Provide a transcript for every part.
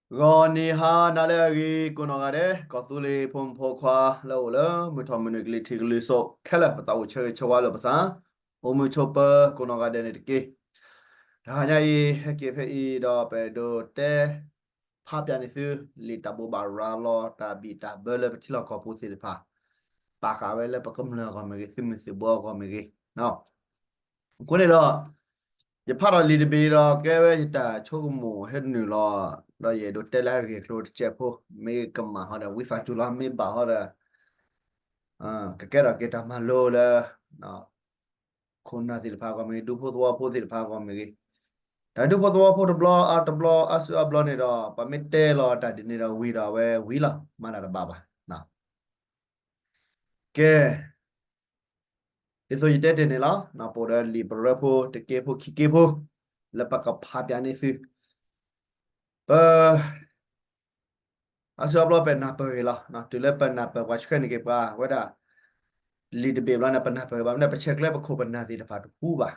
ဂီၤနံၤဟါနၤလၢအဂ့ၤ ကိးနီၢ်ဂၤဒဲး ကီၢ်သူလ့ၤဖိမုၣ်ဖိခွါလၢအအိၣ်လၢ မုၢ်ထီၣ်မုၢ်နုာ်ကလံၤထံးကလံၤစိးခဲလၢာ် ပသးအိၣ်ဆၢဂ့ၤဆၢဝါလိာ်ပသး, အိၣ်မုာ်ဆိးပၢၤကိးနီၢ်ဂၤဒဲးန့ၣ်တက့ၢ်. တဟါညါအံၤ ဟဲက့ၤဖဲအံၤဒီး ပအဲၣ်ဒိးတဲဖးပၠးန့ၢ်သု လံာ်တၢ်ဘိးဘၣ်ရၤလီၤ တၢ်ဘံၣ်တၢ်ဘၢလၢပထံလီၢ်ကီၢ်ပူၤသ့ၣ်တဖၣ်, ဘၣ်ဃးဝဲလၢပကမျၢၢ်အဂီၢ်မ့ၢ်ဂ့ၤ သုးမုၢ်သံၣ်ဘိအဂီၢ်မ့ၢ်ဂ့ၤ အဃိန့ၣ်ဒီး ယဖးဒီးလံာ်တဘ့ၣ်ဒီး ကဲဝဲယတၢ်ဆိကမိၣ်ဟဲနုာ်လီၤ, ဒီးယအဲၣ်ဒိးတဲလၢအဂ့ၢ်အကျိၤတစဲးဖိ, မ့ၢ်ကမၣ်ဟီဒီး ဝံသးစူၤလီၤ, မ့ၢ်ဘၣ်ဟီဒီး ကကဲထီၣ်က့ၤတၢ်မၤလိလၢ ခိၣ်နၢ်သ့ၣ်တဖၣ်အဂီၢ်မ့ၢ်ဂ့ၤ, ဒူဖိသဝီဖိသ့ၣ်တဖၣ်အဂီၢ်မ့ၢ်ဂ့ၤ, တၢ်ဒူဖိသဝီဖိတဘျီအါတဘျီအါစုအါဘျီန့ၣ်ဒီး ပှၤမ့ၢ်တဲလီၤတၢ်ဒ်န့ၣ်ဒီးဝံၤဒီးအဝဲဝံၤလီၤ, မၤတၢ်တဘၣ်ဘၣ်. ကဲ ဒ်သိးယတဲတ့ၢ်န့ၣ်လီၤ, ပအိၣ်ဒီးလံာ်ပရၢဖိတက့ဖိခံက့ဖိ လၢပကဖးပၠးန့ၢ်သု ပ အါစုအါဘျီပနၢ်ပၢၢ်ဂ့ၤလီၤ. တုၤလၢပနၢ်ပၢၢ်ပှၤဆှၢန့ၢ်က့ၤပှၤဝဲဒၣ် လံာ်တဘ့ၣ်ဘျီန့ၣ် ပနၢ်ပၢၢ်ဂ့ၤဘၣ်မနုၤ ပဆဲးကျၢပခိၣ်ပနၢ်သ့ၣ်တဖၣ်တပူၤဘၣ်.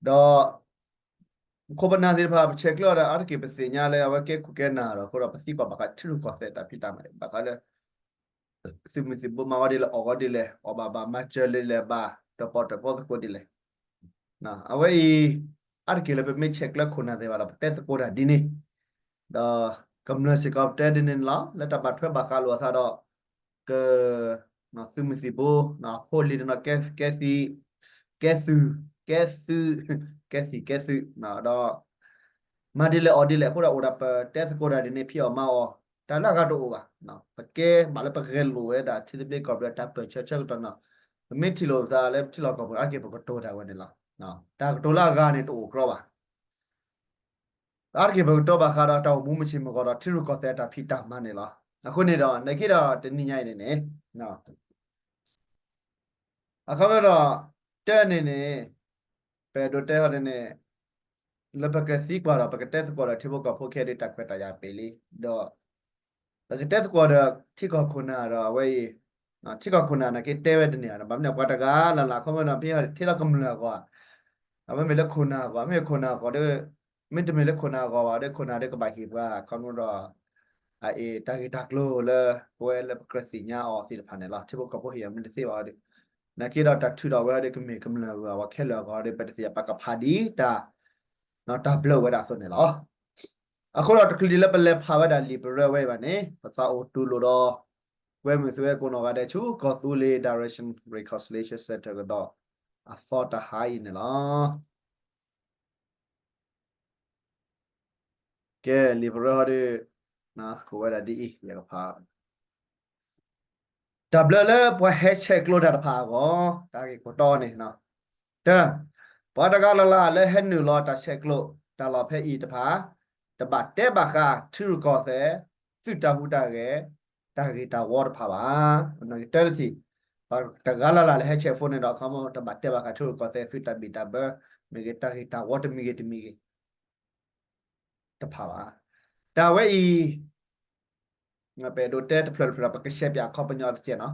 ဒီး ခိၣ်ပနၢ်သ့ၣ်တဖၣ် ပဆဲးကျၢအီၤဒီး အါတက့ၢ်ပသ့ၣ်ညါလၢအဝဲကဲခိၣ်ကဲနၢ်ဒီး အဃိဒီးပသံကွၢ်ဘၣ်ဃးထံရူၢ်ကီၢ်သဲးတၢ်ဖံးတၢ်မၤ ဘၣ်ဃးလၢ သုးမုၢ်သံၣ်ဘိမၤဝဲဒ်လဲၣ် အီၣ်ဝဲဒ်လဲၣ် အီၣ်ဘၣ်ဘၣ်မၤစၢၤလၢလဲၣ်ဘၣ် တၢၣ်ပီၣ်တၢၣ်ပီသကိးဒ်လဲၣ်. အဝဲအံၤ အါတက့ၢ်လၢပမ့ၢ်ဆဲးကျၢခိၣ်နၢ်သ့ၣ်တဖၣ်ဒီး ပတဲသကိးတၢ်ဒ်န့ၣ်, ဒီးကမျၢၢ်စ့ၢ်ကီးပတဲဒ်န့ၣ်လီၤ. လၢတၢ်ဘၣ်ထွဲဘၣ်ဃးလိာ်အသးဒီး က သုးမုၢ်သံၣ်ဘိ ဖိလံၤတနီၤ ကဲသံ ကဲသုး ကဲသုး ကဲသံၣ်ကဲသုး ဒီး မၤဒ်လဲၣ်အီၣ်ဒ်လဲၣ် အဃိဒီးအိၣ်ဒၣ်ပတဲသကိးတၢ်ဒ်န့ၣ် ဖံးအီၣ်မၤအီၣ် တၢ်လၢအဂၤတအိၣ်ဘၣ်. ပကဲဘၣ်လၢပကဂဲၤလိာ်ဝဲဒၣ်ထံသဘျ့ကီၢ်သဘျ့တၢ်ပၢၢ်ဆၢဆၢကတီၢ်နီၤ, ပမ့ၢ်ထံၣ်လိာ်ပသးလၢပထံလီၢ်ကီၢ်ပူၤ အါတက့ၢ်ပကတိၤတၢ်ဝဲန့ၣ်လီၤ. တၢ်ကတိၤလၢအဂၤန့ၣ်တအိၣ်ကြီဘၣ်. အါတက့ၢ်ပကတိၤဘၣ်ဃးဒီးတၢ်အိၣ်မူမုၢ်ဆ့ၣ်မုၢ်ဂီၤဒီးထံရူၢ်ကီၢ်သဲးတၢ်ဖံးတၢ်မၤန့ၣ်လီၤ. အဃိန့ၣ်ဒီး နာ်က့ဒီးတနံၤညါအံၤန့ၣ်န့ၣ် အခီပညီဒီး တၢ်န့ၣ်န့ၣ် ပအဲၣ်ဒိးတဲဟီဒ်န့ၣ် လၢပကသံကွၢ်ဒီး ပကတဲသကိးဒီးထံဖိကီၢ်ဖိခဲအံၤဒီး တၢ်ခွဲးတၢ်ယာ်ပ့ၤလံ, ဒီး ပကတဲသကိးဒီးထံကီၢ်ခိၣ်နၢ်ဒီးအဝဲအံၤ, ထံကီၢ်ခိၣ်နၢ်နာ်က့တဲဝဲတန့ၢ်ဘၣ်, ဘၣ်မနုၤပှၤတဂၤလၢ်လၢ် အခီပညီဒီး ဖဲထံလီၢ်ကမျၢၢ်အဂီၢ်, အဝဲမ့ၢ်လၢခိၣ်နၢ်အဂီၢ်, မ့ၢ်ခိၣ်နၢ်အဂီၢ်ဒီး မ့တမ့ၢ်လၢခိၣ်နၢ်အဂီၢ်ဘၣ်ဒီး ခိၣ်နၢ်ဒီးကဘၣ်ဟ့ၣ်ပှၤ အခီပညီဒီး အအံၤတၢ်ဂ့ၢ်တၢ်ကျိၤလၢ ပဝဲလၢပကြၢးသ့ၣ်ညါအီၤသ့ၣ်တဖၣ်န့ၣ်လီၤ. ထံဖိကီၢ်ဖိဟ့ၣ်အီၤမ့ၢ်တသ့ဘၣ်ဒီး နာ်က့ဒီးတၢ်ထုးထီၣ်ဝဲဒီး ကမ့ၢ်ကမျၢၢ်အဂီၢ် ပှၤခဲလၢာ်အဂီၢ်ဒီး ပတသ့ၣ်ညါ ပကဖးဒ်တၢ် တၢ်ဘျၢဝဲဒၣ်အသိးန့ၣ်လီၤ. အဃိဒီးတချုးဒံးလၢပလဲၤဖးဝဲဒၣ်လံာ်ပရၢဝဲအံၤဘၣ်န့ၣ် ပသးအိၣ်တူၢ်လိာ်ဒီး ကွဲမုာ်သုဝဲကိးနီၢ်ဂၤဒဲးဆူ ကီၢ်သူလ့ၤ Direction Reconciliation Center ကဒီးအသီတဟါအံၤန့ၣ်လီၤ. ကဲ လံာ်ပရၢဟီဒီး ကိးဝဲဒၣ်ဒ်အံၤ ယကဖး တၢ်ဘျၢလၢပှၤဟဲဆဲးကျိးတၢ်တဖၣ်အဂီၢ် တၢ်ဂ့ၢ်ခိၣ်တီန့ၣ်, တၢ, ပှၤတဂၤလၢ်လၢ်လၢဟဲနုာ်လီၤတၢ်ဆဲးကျိးတၢ်လီၢ်ဖဲအံၤတဖၣ် တဘၣ်တဲဘၣ်ဃးထံရူၢ်ကီၢ်သဲး သုးတၢ်ဟူးတၢ်ဂဲၤ တၢ်ဂ့ၢ်တၢ်ဝီတဖၣ်ဘၣ်. တၢတထံၣ် ပှၤတဂၤလၢ်လၢ်လၢဟဲဆဲးဖိန့ၣ်ဒီး အခီပညီတဘၣ်တဲဘၣ်ဃးထံရူၢ်ကီၢ်သဲး သုးတၢ်ဘံၣ်တၢ်ဘၢ မ့ၢ်ဂ့ၤ တၢ်ဂ့ၢ်တၢ်ဝီတမံၤဂ့ၤတမံၤဂ့ၤ တဖၣ်ဘၣ်. တၢ်ဝဲအံၤ ပအဲၣ်ဒိးတဲတဖျၢၣ်တဖျၢၣ်ဒီး ပကရှဲပၠးအခီပညီတကဲးနီၤ.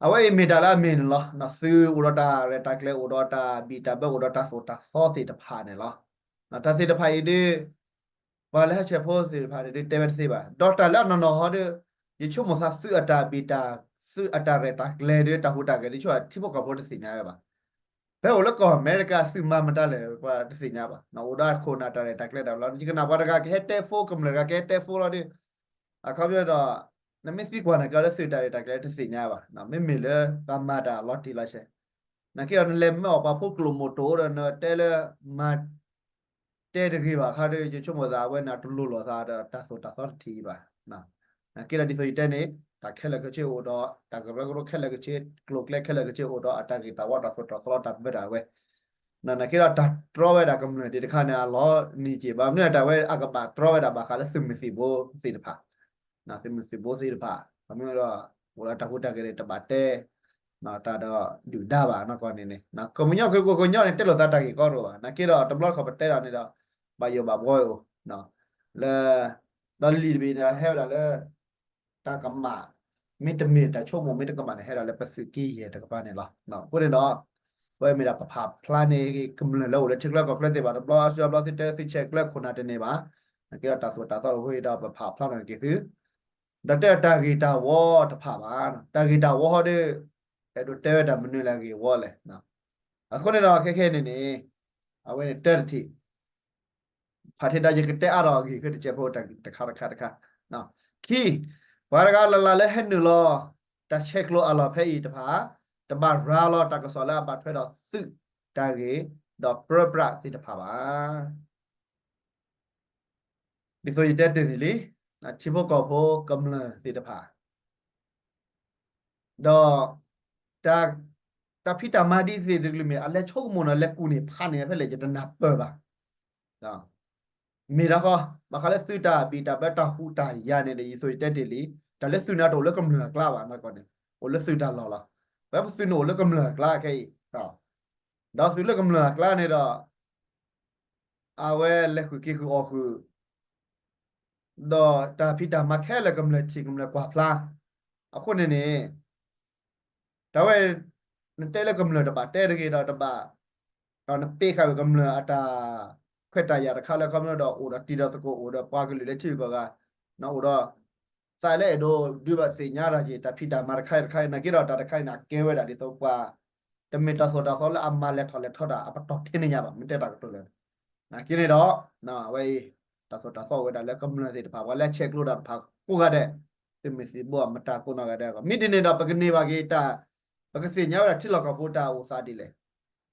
အဝဲအံၤမ့ၢ်တၢ်လၢအမ့ၢ်န့ၣ်လီၤ. သုးအိၣ်ဒီးတၢ်ရဲၣ်တၢ်ကျဲၤ အိၣ်ဒီးတၢ်ဘံၣ်တၢ်ဘၢ အိၣ်ဒီးတၢ်သိၣ်တၢ်သီသ့ၣ်တဖၣ်န့ၣ်လီၤ. တၢ်သ့ၣ်တဖၣ်အံၤဒီး ပှၤလၢဟဲဆဲးဖိသ့ၣ်တဖၣ်န့ၣ်ဒီး တဲဝဲတသ့ဘၣ်. ဒီးတၢ်လၢအနီၢ်နီၢ်ဟီဒီး ယဆိကမိၣ်သးသုးအတၢ်ဘံၣ်တၢ် သုးအတၢ်ရဲၣ်တၢ်ကျဲၤဒီး တၢ်ဟူးတၢ်ဂဲၤဒီး ဆိထံဖိကီၢ်ဖိတသ့ၣ်ညါဝဲဘၣ်. ဖဲအိၣ်လၢကီၢ်အမဲရကၤသုးမၤမတၤလဲၣ် ပှၤတသ့ၣ်ညါဘၣ်. အိၣ်ဒီးခိၣ်နၢ်တၢ်ရဲၣ်တၢ်ကျဲၤတၢ်ဘျီ ယကနၣ်ပှၤတဂၤကဟဲတဲဖိ ကမျၢၢ်တဂၤကဟဲတဲဖိလီၤဒီး အခီပညီဒီး နမ့ၢ်သံကွၢ်နာ်က့ဒီးသုးတၢ်ရဲၣ်တၢ်ကျဲၤတသ့ၣ်ညါဘၣ်. မ့မ့ၢ်လၢပှၤမၤတၢ်လီၤတံၢ်လီၤဆဲး နာ်က့ဒီးနလဲၤမၢအီၣ်ပှၤဖိကျိာ်မုၢ်တိၤဒီးနတဲလၢ မၤ တဲတဂ့ၤဘၣ်ခါဒီး ယဆိကမိၣ်သးအဝဲန့ၣ်တလိၤလိာ်သးဒီးတၢ်သိၣ်တၢ်သီတထံၣ်အံၤဘၣ်. နာ်က့ဒီးဒ်သိးယတဲန့ၣ် တၢ်ခဲလၢာ်ခဲဆ့အိၣ်ဒီး တၢ်ကရၢကရိခဲလၢာ်ခဲဆ့ ကျိၤကျဲခဲလၢာ်ခဲဆ့အိၣ်ဒီးအတၢ်ဂ့ၢ်တၢ်ဝီတၢ်သိၣ်တၢ်သီတၢ်ဘၢတၢ်ဝဲ နာ်က့ဒီးတၢ်တြီဝဲဒၣ်ကမျၢၢ်သ့ၣ်တခါန့ၣ် အလီၤနံၤက့ၤဘၣ်. မ့ၢ်တၢ်ဝဲအကဘၣ်တြီဝဲဒၣ်ဘၣ်ဃးလၢသုးမုၢ်သံၣ်ဘိသ့ၣ်တဖၣ် သုးမုၢ်သံၣ်ဘိသ့ၣ်တဖၣ် ခီမ့ၢ်ဒီး အိၣ်ဒီးတၢ်ဟူးတၢ်ဂဲၤန့ၣ် တဘၣ်တဲ တၢ်ဒီးဒုၣ်ဒါဘၣ်နီၢ်ကီၢ်န့ၣ်န့ၣ် ကမျၢၢ်ကညီန့ၣ် တဲလိာ်သးတၢ်ဂ့ၢ်ကီတအိၣ်ဘၣ်. နာ်က့ဒီးတဘျီတခီၣ်ပတဲဒၣ်န့ၣ်ဒီး ဘၣ်ယိၣ်ဘၣ်ဘှီအံၤအိၣ် လၢ ဒီးလံာ်တဘ့ၣ်န့ၣ် ဟဲဝဲဒၣ်လၢ တၢ်ကမၣ် မ့တမ့ၢ်တၢ်ဆိကမိၣ်မ့ၢ်တကမၣ်န့ၣ် ဟဲဒၣ်လၢပသုးက့ယဲၢ်တကပၤန့ၣ်လီၤ. အဃိန့ၣ်ဒီး အဝဲမ့ၢ်ဒၣ်ပဖးဖျါန့ၣ် ကမျၢၢ်လၢအိၣ်လၢထံချၢကီၢ်ချၢသ့ၣ်တဖၣ် တဘျီအါစုအါဘျီသုတဲသုဆဲးကျၢခိၣ်နၢ်တန့ၢ်ဘၣ်. နာ်က့ဒီးတၢ်သိၣ်တၢ်သီအဃိဒီး ပဖးဖျါထီၣ်န့ၢ်က့ၤသု, ဒီးတဲတၢ်ဂ့ၢ်တၢ်ဝီတဖၣ်ဘၣ်. တၢ်ဂ့ၢ်တၢ်ဝီဟီဒီး အဲၣ်ဒိးတဲဝဲတၢ်မနုၤလဲၣ်ဂ့ၢ်ဝီလဲၣ်. အဃိန့ၣ်ဒီး ခဲခဲန့ၣ်န့ၣ် အဝဲန့ၣ်တၢတထံၣ် ဖးထံးဒီးယကတဲအါထီၣ်အဂ့ၢ်ဖဲတစဲးဖိတခါတခါတခါ. ခံ, ပှၤတဂၤလၢ်လၢ်လၢဟဲနုာ်လီၤ တၢ်ဆဲးကျိးအလီၢ်ဖဲအံၤတဖၣ် တဘၣ်ရၤလီၤတၢ်ကစီၣ်လၢအဘၣ်ထွဲဒီးသုးတၢ်ဂ့ၢ် ဒီးပြၢပြးသ့ၣ်တဖၣ်ဘၣ်. ဒ်သိးယတဲတ့ၢ်န့ၣ်လံ, ထံဖိကီၢ်ဖိကမျၢၢ်သ့ၣ်တဖၣ် ဒီး တၢ် တၢ်ဖံးတၢ်မၤဒ်သ့ၣ်တကလုာ်မ့ၢ် အလဲၤဆိကမိၣ်နီၤ လဲၤကူၣ်န့ၢ်ဖးန့ၢ်ဖဲလဲၣ် ယတနၢ်ပၢၢ်ဘၣ်. မ့ၢ်ဒၣ်ဃီ, ဘၣ်ဃးလၢသုးတၢ်ဘံၣ်တၢ်ဘၢတၢ်ဟူးတၢ်ယာ်န့ၣ်ဒီး ဒ်သိးယတဲတ့ၢ်လံ, တၢ်လၢသုးန့ၣ်တအိၣ်လၢကမျၢၢ်အကျါဘၣ်နီၢ်ကီၢ်န့ၣ်, အိၣ်လၢသုးတၢ်လီၢ်လီၤ. ပဝဲပသုးန့ၣ်အိၣ်လၢကမျၢၢ်အကျါခဲအံၤ, ဒီးသုးလၢကမျၢၢ်အကျါန့ၣ်ဒီး အဝဲလဲၤဃုာ်က့ၤဃုာ်အီၣ်ဃုာ် ဒီးတၢ်ဖံးတၢ်မၤခဲလၢာ်ကမျၢၢ်ထံၣ်ကမျၢၢ်ကွၢ်ဖျါ. အဃိန့ၣ်န့ၣ် တၢ်ဝဲ နတဲလၢကမျၢၢ်တဘၣ်တဲတဂ့ၤဒီး တဘၣ် ဒီးနပ့ဃာ်ဝဲကမျၢၢ်အတၢ်ခွဲးတၢ်ယာ်တခါလၢ ခီဖျိဒီးအိၣ်ဒီးတံၤဒီးသကိး အိၣ်ဒီးပှၤကလုာ်လၢထံဂုၤကီၢ်ဂၤ, အိၣ်ဒီး သးလၢအဲၣ်ဒိးဒုးဘၣ်သ့ၣ်ညါတၢ်က့ၤ တၢ်ဖံးတၢ်မၤတခါအံၤတခါအံၤ နာ်က့ဒီးတၢ်တခါအံၤန့ၣ် အကဲဝဲဒၣ်ဒ်သိးပှၤ တမ့ၢ်တၢ်သိၣ်တၢ်သီလၢအမၤလဲၤထီၣ်လဲၤထီတၢ် အပတီၢ်ထဲန့ၣ်ညါဘၣ် မ့ၢ်တဲတၢ်ကတိၤလၢ နာ်က့န့ၣ်ဒီး အဝဲအံၤ တၢ်သိၣ်တၢ်သီအိၣ်ဝဲဒၣ်လၢကမျၢၢ်သ့ၣ်တဖၣ် ပှၤလၢအဆဲးကျိးတၢ်တဖၣ်ကိးဂၤဒဲး, သုးမုၢ်သံၣ်ဘိအမတၤကိးနီၢ်ဂၤဒဲးအဂီၢ် မ့ၢ်ဒ်န့ၣ်ဒီး ပကန့ၢ်ဘၣ်က့ၤတၢ်, ပကသ့ၣ်ညါဝဲဒၣ်ထံလီၢ်ကီၢ်ပူၤတၢ်အိၣ်သးဒ်လဲၣ်,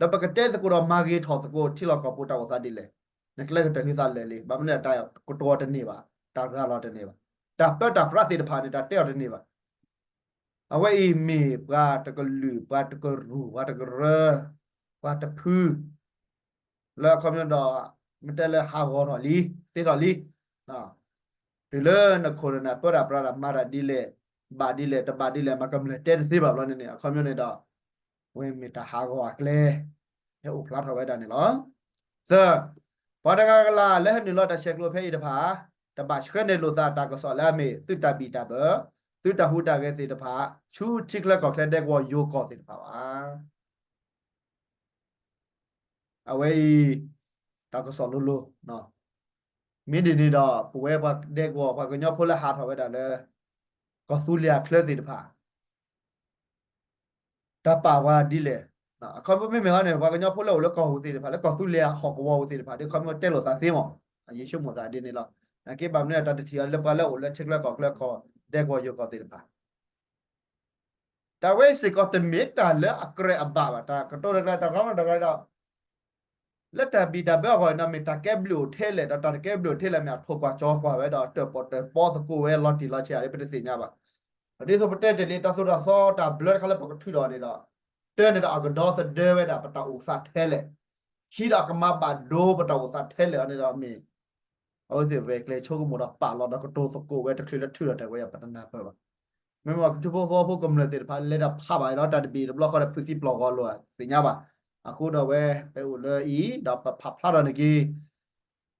ဒီးပကတဲသကိးဒီးမၤဂ့ၤထီၣ်သကိးထံလီၢ်ကီၢ်ပူၤတၢ်အိၣ်သးဒ်လဲၣ်, နကျဲကတၢၢ်ဟံးသးလၢာ်လံ, ဘၣ်မနုၤတၢ်ကတိၤအီၤတန့ၢ်ဘၣ်, တၢ်ရၤလီၤတန့ၢ်ဘၣ်, တၢ်ပၢတၢ်ပြးသ့ၣ်တဖၣ်န့ၣ် တၢ်တဲအီၤတန့ၢ်ဘၣ်. အဝဲအံၤမ့ၢ်ပှၤတကလုာ် ပှၤတကရူၢ် ပှၤတကရၢ, ပှၤတဖု လၢအခီပညီဒီး မ့ၢ်တဲလၢဟးဂီၤထီၣ်လံ သ့ထီၣ်လံ, တုၤလၢနခိၣ်နနၢ်ပၢတၢ်ပြးတၢ်မၤတၢ်ဒ်လဲၣ်, ဘၣ်ဒ်လဲၣ် တဘၣ်ဒ်လဲၣ် မၤကမျၢၢ်တဲတသ့ဘၣ်ဘျီန့ၣ်န့ၣ် အခီပညီန့ၣ်ဒီး ဝဲမ့ၢ်တၢ်ဟးဂီၤအကျဲ ဟဲအိၣ်ဖျါထီၣ်ဝဲဒၣ်န့ၣ်လီၤ. သၢ, ပှၤတဂၤဂၤလၢ်လၢဟဲနုာ်လီၤတၢ်ဆဲးကျိးဖဲအံၤတဖၣ် တဘၣ်ဆှၢန့ၢ်လိာ်သးတၢ်ကစီၣ်လၢအမ့ၢ်သုးတၢ်ဘံၣ်တၢ်ဘၢ, သုးတၢ်ဟူးတၢ်ဂဲၤသ့ၣ်တဖၣ် ဆူထံချၢကီၢ်ချၢဒဲကဝီၤယိၤကီၢ်သ့ၣ်တဖၣ်ဘၣ်. အဝဲအံၤ တၢ်ကစီၣ်လိၤလိၤ, မ့ၢ်ဒ်န့ၣ်ဒီး ပဝဲပှၤဒဲကဝီၤ ပှၤကညီဖိလၢဟးထီၣ်ဝဲဒၣ်လၢ ကီၢ်သူလ့ၤအချၢသ့ၣ်တဖၣ် တၢ်ပာ်ပှၤဒ်လဲၣ်, အခီပညီမ့မ့ၢ်ဟီန့ၣ် ပှၤကညီဖိလၢအိၣ်လၢကီၢ်ပူၤသ့ၣ်တဖၣ် လၢကီၢ်သူလ့ၤအဟီၣ်ကဝီၤပူၤသ့ၣ်တဖၣ် ဒ်ခီပညီတဲလိာ်သးသ့မး, ယဆိကမိၣ်သးဒ်န့ၣ်လီၤ. နာ်က့ဘၣ်မနုၤတၢ်တထံၣ်အီၤလၢပှၤလၢအိၣ်လၢထံချၢကီၢ်ချၢကီၢ်ဒဲကဝီၤယိၤကီၢ်သ့ၣ်တဖၣ် တၢ်ဝဲစ့ၢ်ကီးတမ့ၢ်တၢ်လၢအကြၢးအဘၣ်ဘၣ်, တၢ်ကတိၤတၢ်ကျါတၢ်ဂီၤမတၢ်ဂီၤဒီး လၢတၢ်ဘံၣ်တၢ်ဘၢအဂီၢ်န့ၣ် မ့ၢ်တၢ်ကဲဘျုးအိၣ်ထဲလဲၣ်, ဒီးတၢ်တကဲဘျုးအိၣ်ထဲလဲၣ် မ့ၢ်အထိၣ်ကွၢ်ကၠီကွၢ်ဝဲဒီး တၢၣ်ပီၣ်တၢၣ်ပီသကိးဝဲလီၤတံၢ်လီၤဆဲး ဒ်ပတသ့ၣ်ညါဘၣ်. ဒ်သိးပတဲတ့ၢ်လံ တၢ်သိၣ်တၢ်သီတၢ်ဘျၢတခါလၢပကထုးထီၣ်န့ၣ်ဒီး တၢ်န့ၣ်ဒီးအကဒီသဒၢဝဲဒၣ် ပတၢ်အိၣ်သးထဲလဲၣ်, ခံဒီးအကမၤဘၣ်ဒိပတၢ်အိၣ်သးထဲလဲၣ်အီၤန့ၣ်ဒီးမ့ၢ် အဝဲသ့ၣ်ရဲၣ်ကျဲၤဆိကမိၣ်ဒီးပာ်လီၤဒီးကတိၤသကိးဝဲတချုးလၢထုးထီၣ်တၢ်ဝဲယၤ ပတနၢ်ပၢၢ်ဘၣ်. မ့မ့ၢ်ထံဖိကီၢ်ဖိကမျၢၢ်သ့ၣ်တဖၣ် လဲၤတၢ်ဖးဘၣ်ဒီး တၢ်တဘံၣ်တဘျီဃီဒီး ဖုးသံပျီၢ်ဂီၤလိာ်သ့ၣ်ညါဘၣ်. အဃိဒီးဝဲ ပအိၣ်လၢအံၤ ဒီးပဖးဖျါထီၣ်န့ၢ်က့ၤ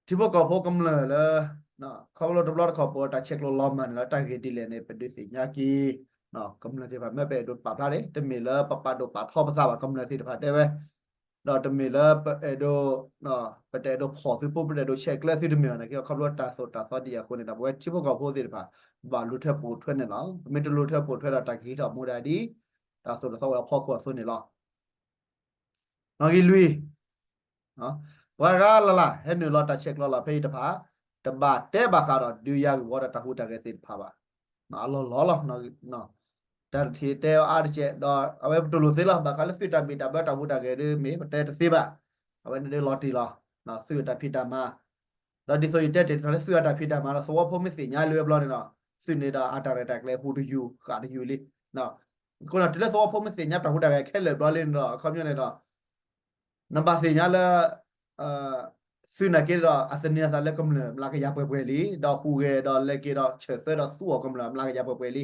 ထံဖိကီၢ်ဖိကမျၢၢ်လၢ ခီဖျိတဘျီတခီၣ်ပတၢ်ဆဲးကျိးလီၤမၢ်န့ၣ်လီၤ တၢ်ဂ့ၢ်ဒ်လဲၣ်န့ၣ် ပဒုးသ့ၣ်ညါက့ၤ ကမျၢၢ်သ့ၣ်တဖၣ် မ့ၢ်ပအဲၣ်ဒိးပာ်ဖျါန့ၣ် တမ့ၢ်လၢပပာ်ဒိၣ်ပာ်ထီပသးဘၣ် ကမျၢၢ်သ့ၣ်တဖၣ်တဲဝဲ ဒီးတမ့ၢ်လၢပအဲၣ်ဒိး ပတအဲၣ်ဒိးဖီၣ်သုဖိ ပတအဲၣ်ဒိးဆဲးကျၢသုတမ့ၢ်ဘၣ်န့ၣ် ခီဖျိတၢ်သိၣ်တၢ်သီဒ်အံၤအဃိန့ၣ်ဒီး ပဝဲထံဖိကီၢ်ဖိသ့ၣ်တဖၣ် ဘၣ်လူၤထွဲပိာ်ထွဲန့ၣ်လီၤ. ပမ့ၢ်တလူၤထွဲပိာ်ထွဲဒီး တၢ်ကဟံးထီၣ်မူဒါဒ် တၢ်သိၣ်တၢ်သီဝဲအဖီခိၣ်အသိးန့ၣ်လီၤ. နီၣ်ဂံၢ်လွံၢ် ပှၤဂၤလၢ်လၢ် ဟဲနုာ်လီၤတၢ်ဆဲးကျိးလီၤဖဲအံၤတဖၣ် တဘၣ်တဲဘၣ်ဃးဒီးဒုးယၤဂ့ၢ်ဝီဒီးတၢ်ဟူးတၢ်ဂဲၤသ့ၣ်တဖၣ်ဘၣ်. အလီၢ်လီၢ်လီၤ. တၢ်တထံၣ်တဲအါတကဲး ဒီးအဝဲပတူၢ်လိာ်သ့လီၤ. ဘၣ်ဃးလၢသုးတၢ်ဘံၣ်တၢ်ဘၢတၢ်ဟူးတၢ်ဂဲၤဒီး မ့ၢ်ပတဲတသ့ဘၣ်. အဝဲန့ၣ်ဒ်လီၤတံၢ်လီၤ. သုးအတၢ်ဖံးတၢ်မၤ ဒီးဒ်သိးယတဲတ့ၢ်တခါလၢသုးအတၢ်ဖံးတၢ်မၤဒီး သဝီဖိမ့ၢ်သ့ၣ်ညါလၢဝဲဘျီန့ၣ်ဒီး သုးန့ၣ်ဒီးအတၢ်ရဲၣ်တၢ်ကျဲၤဟူးတယူၤ ဃးတယူၤလံ. အဃိဒီးတုၤလၢသဝီဖိမ့ၢ်သ့ၣ်ညါတၢ်ဟူးတၢ်ဂဲၤခဲလၢာ်ဘျီလံန့ၣ်ဒီး အခီပညီန့ၣ်ဒီး နဘၣ်သ့ၣ်ညါလၢ သုးနာ်က့ဒီး အသန့ၤအသးလၢကမျၢၢ်မျးကယၤပှဲၤပှဲၤလံ, ဒီးဟူးဂဲၤဒီးလဲၤက့ၤဒီးဆၢၣ်သၢဒီးသူအီၤကမျၢၢ်မျးကယၤပှဲၤပှဲၤလံ.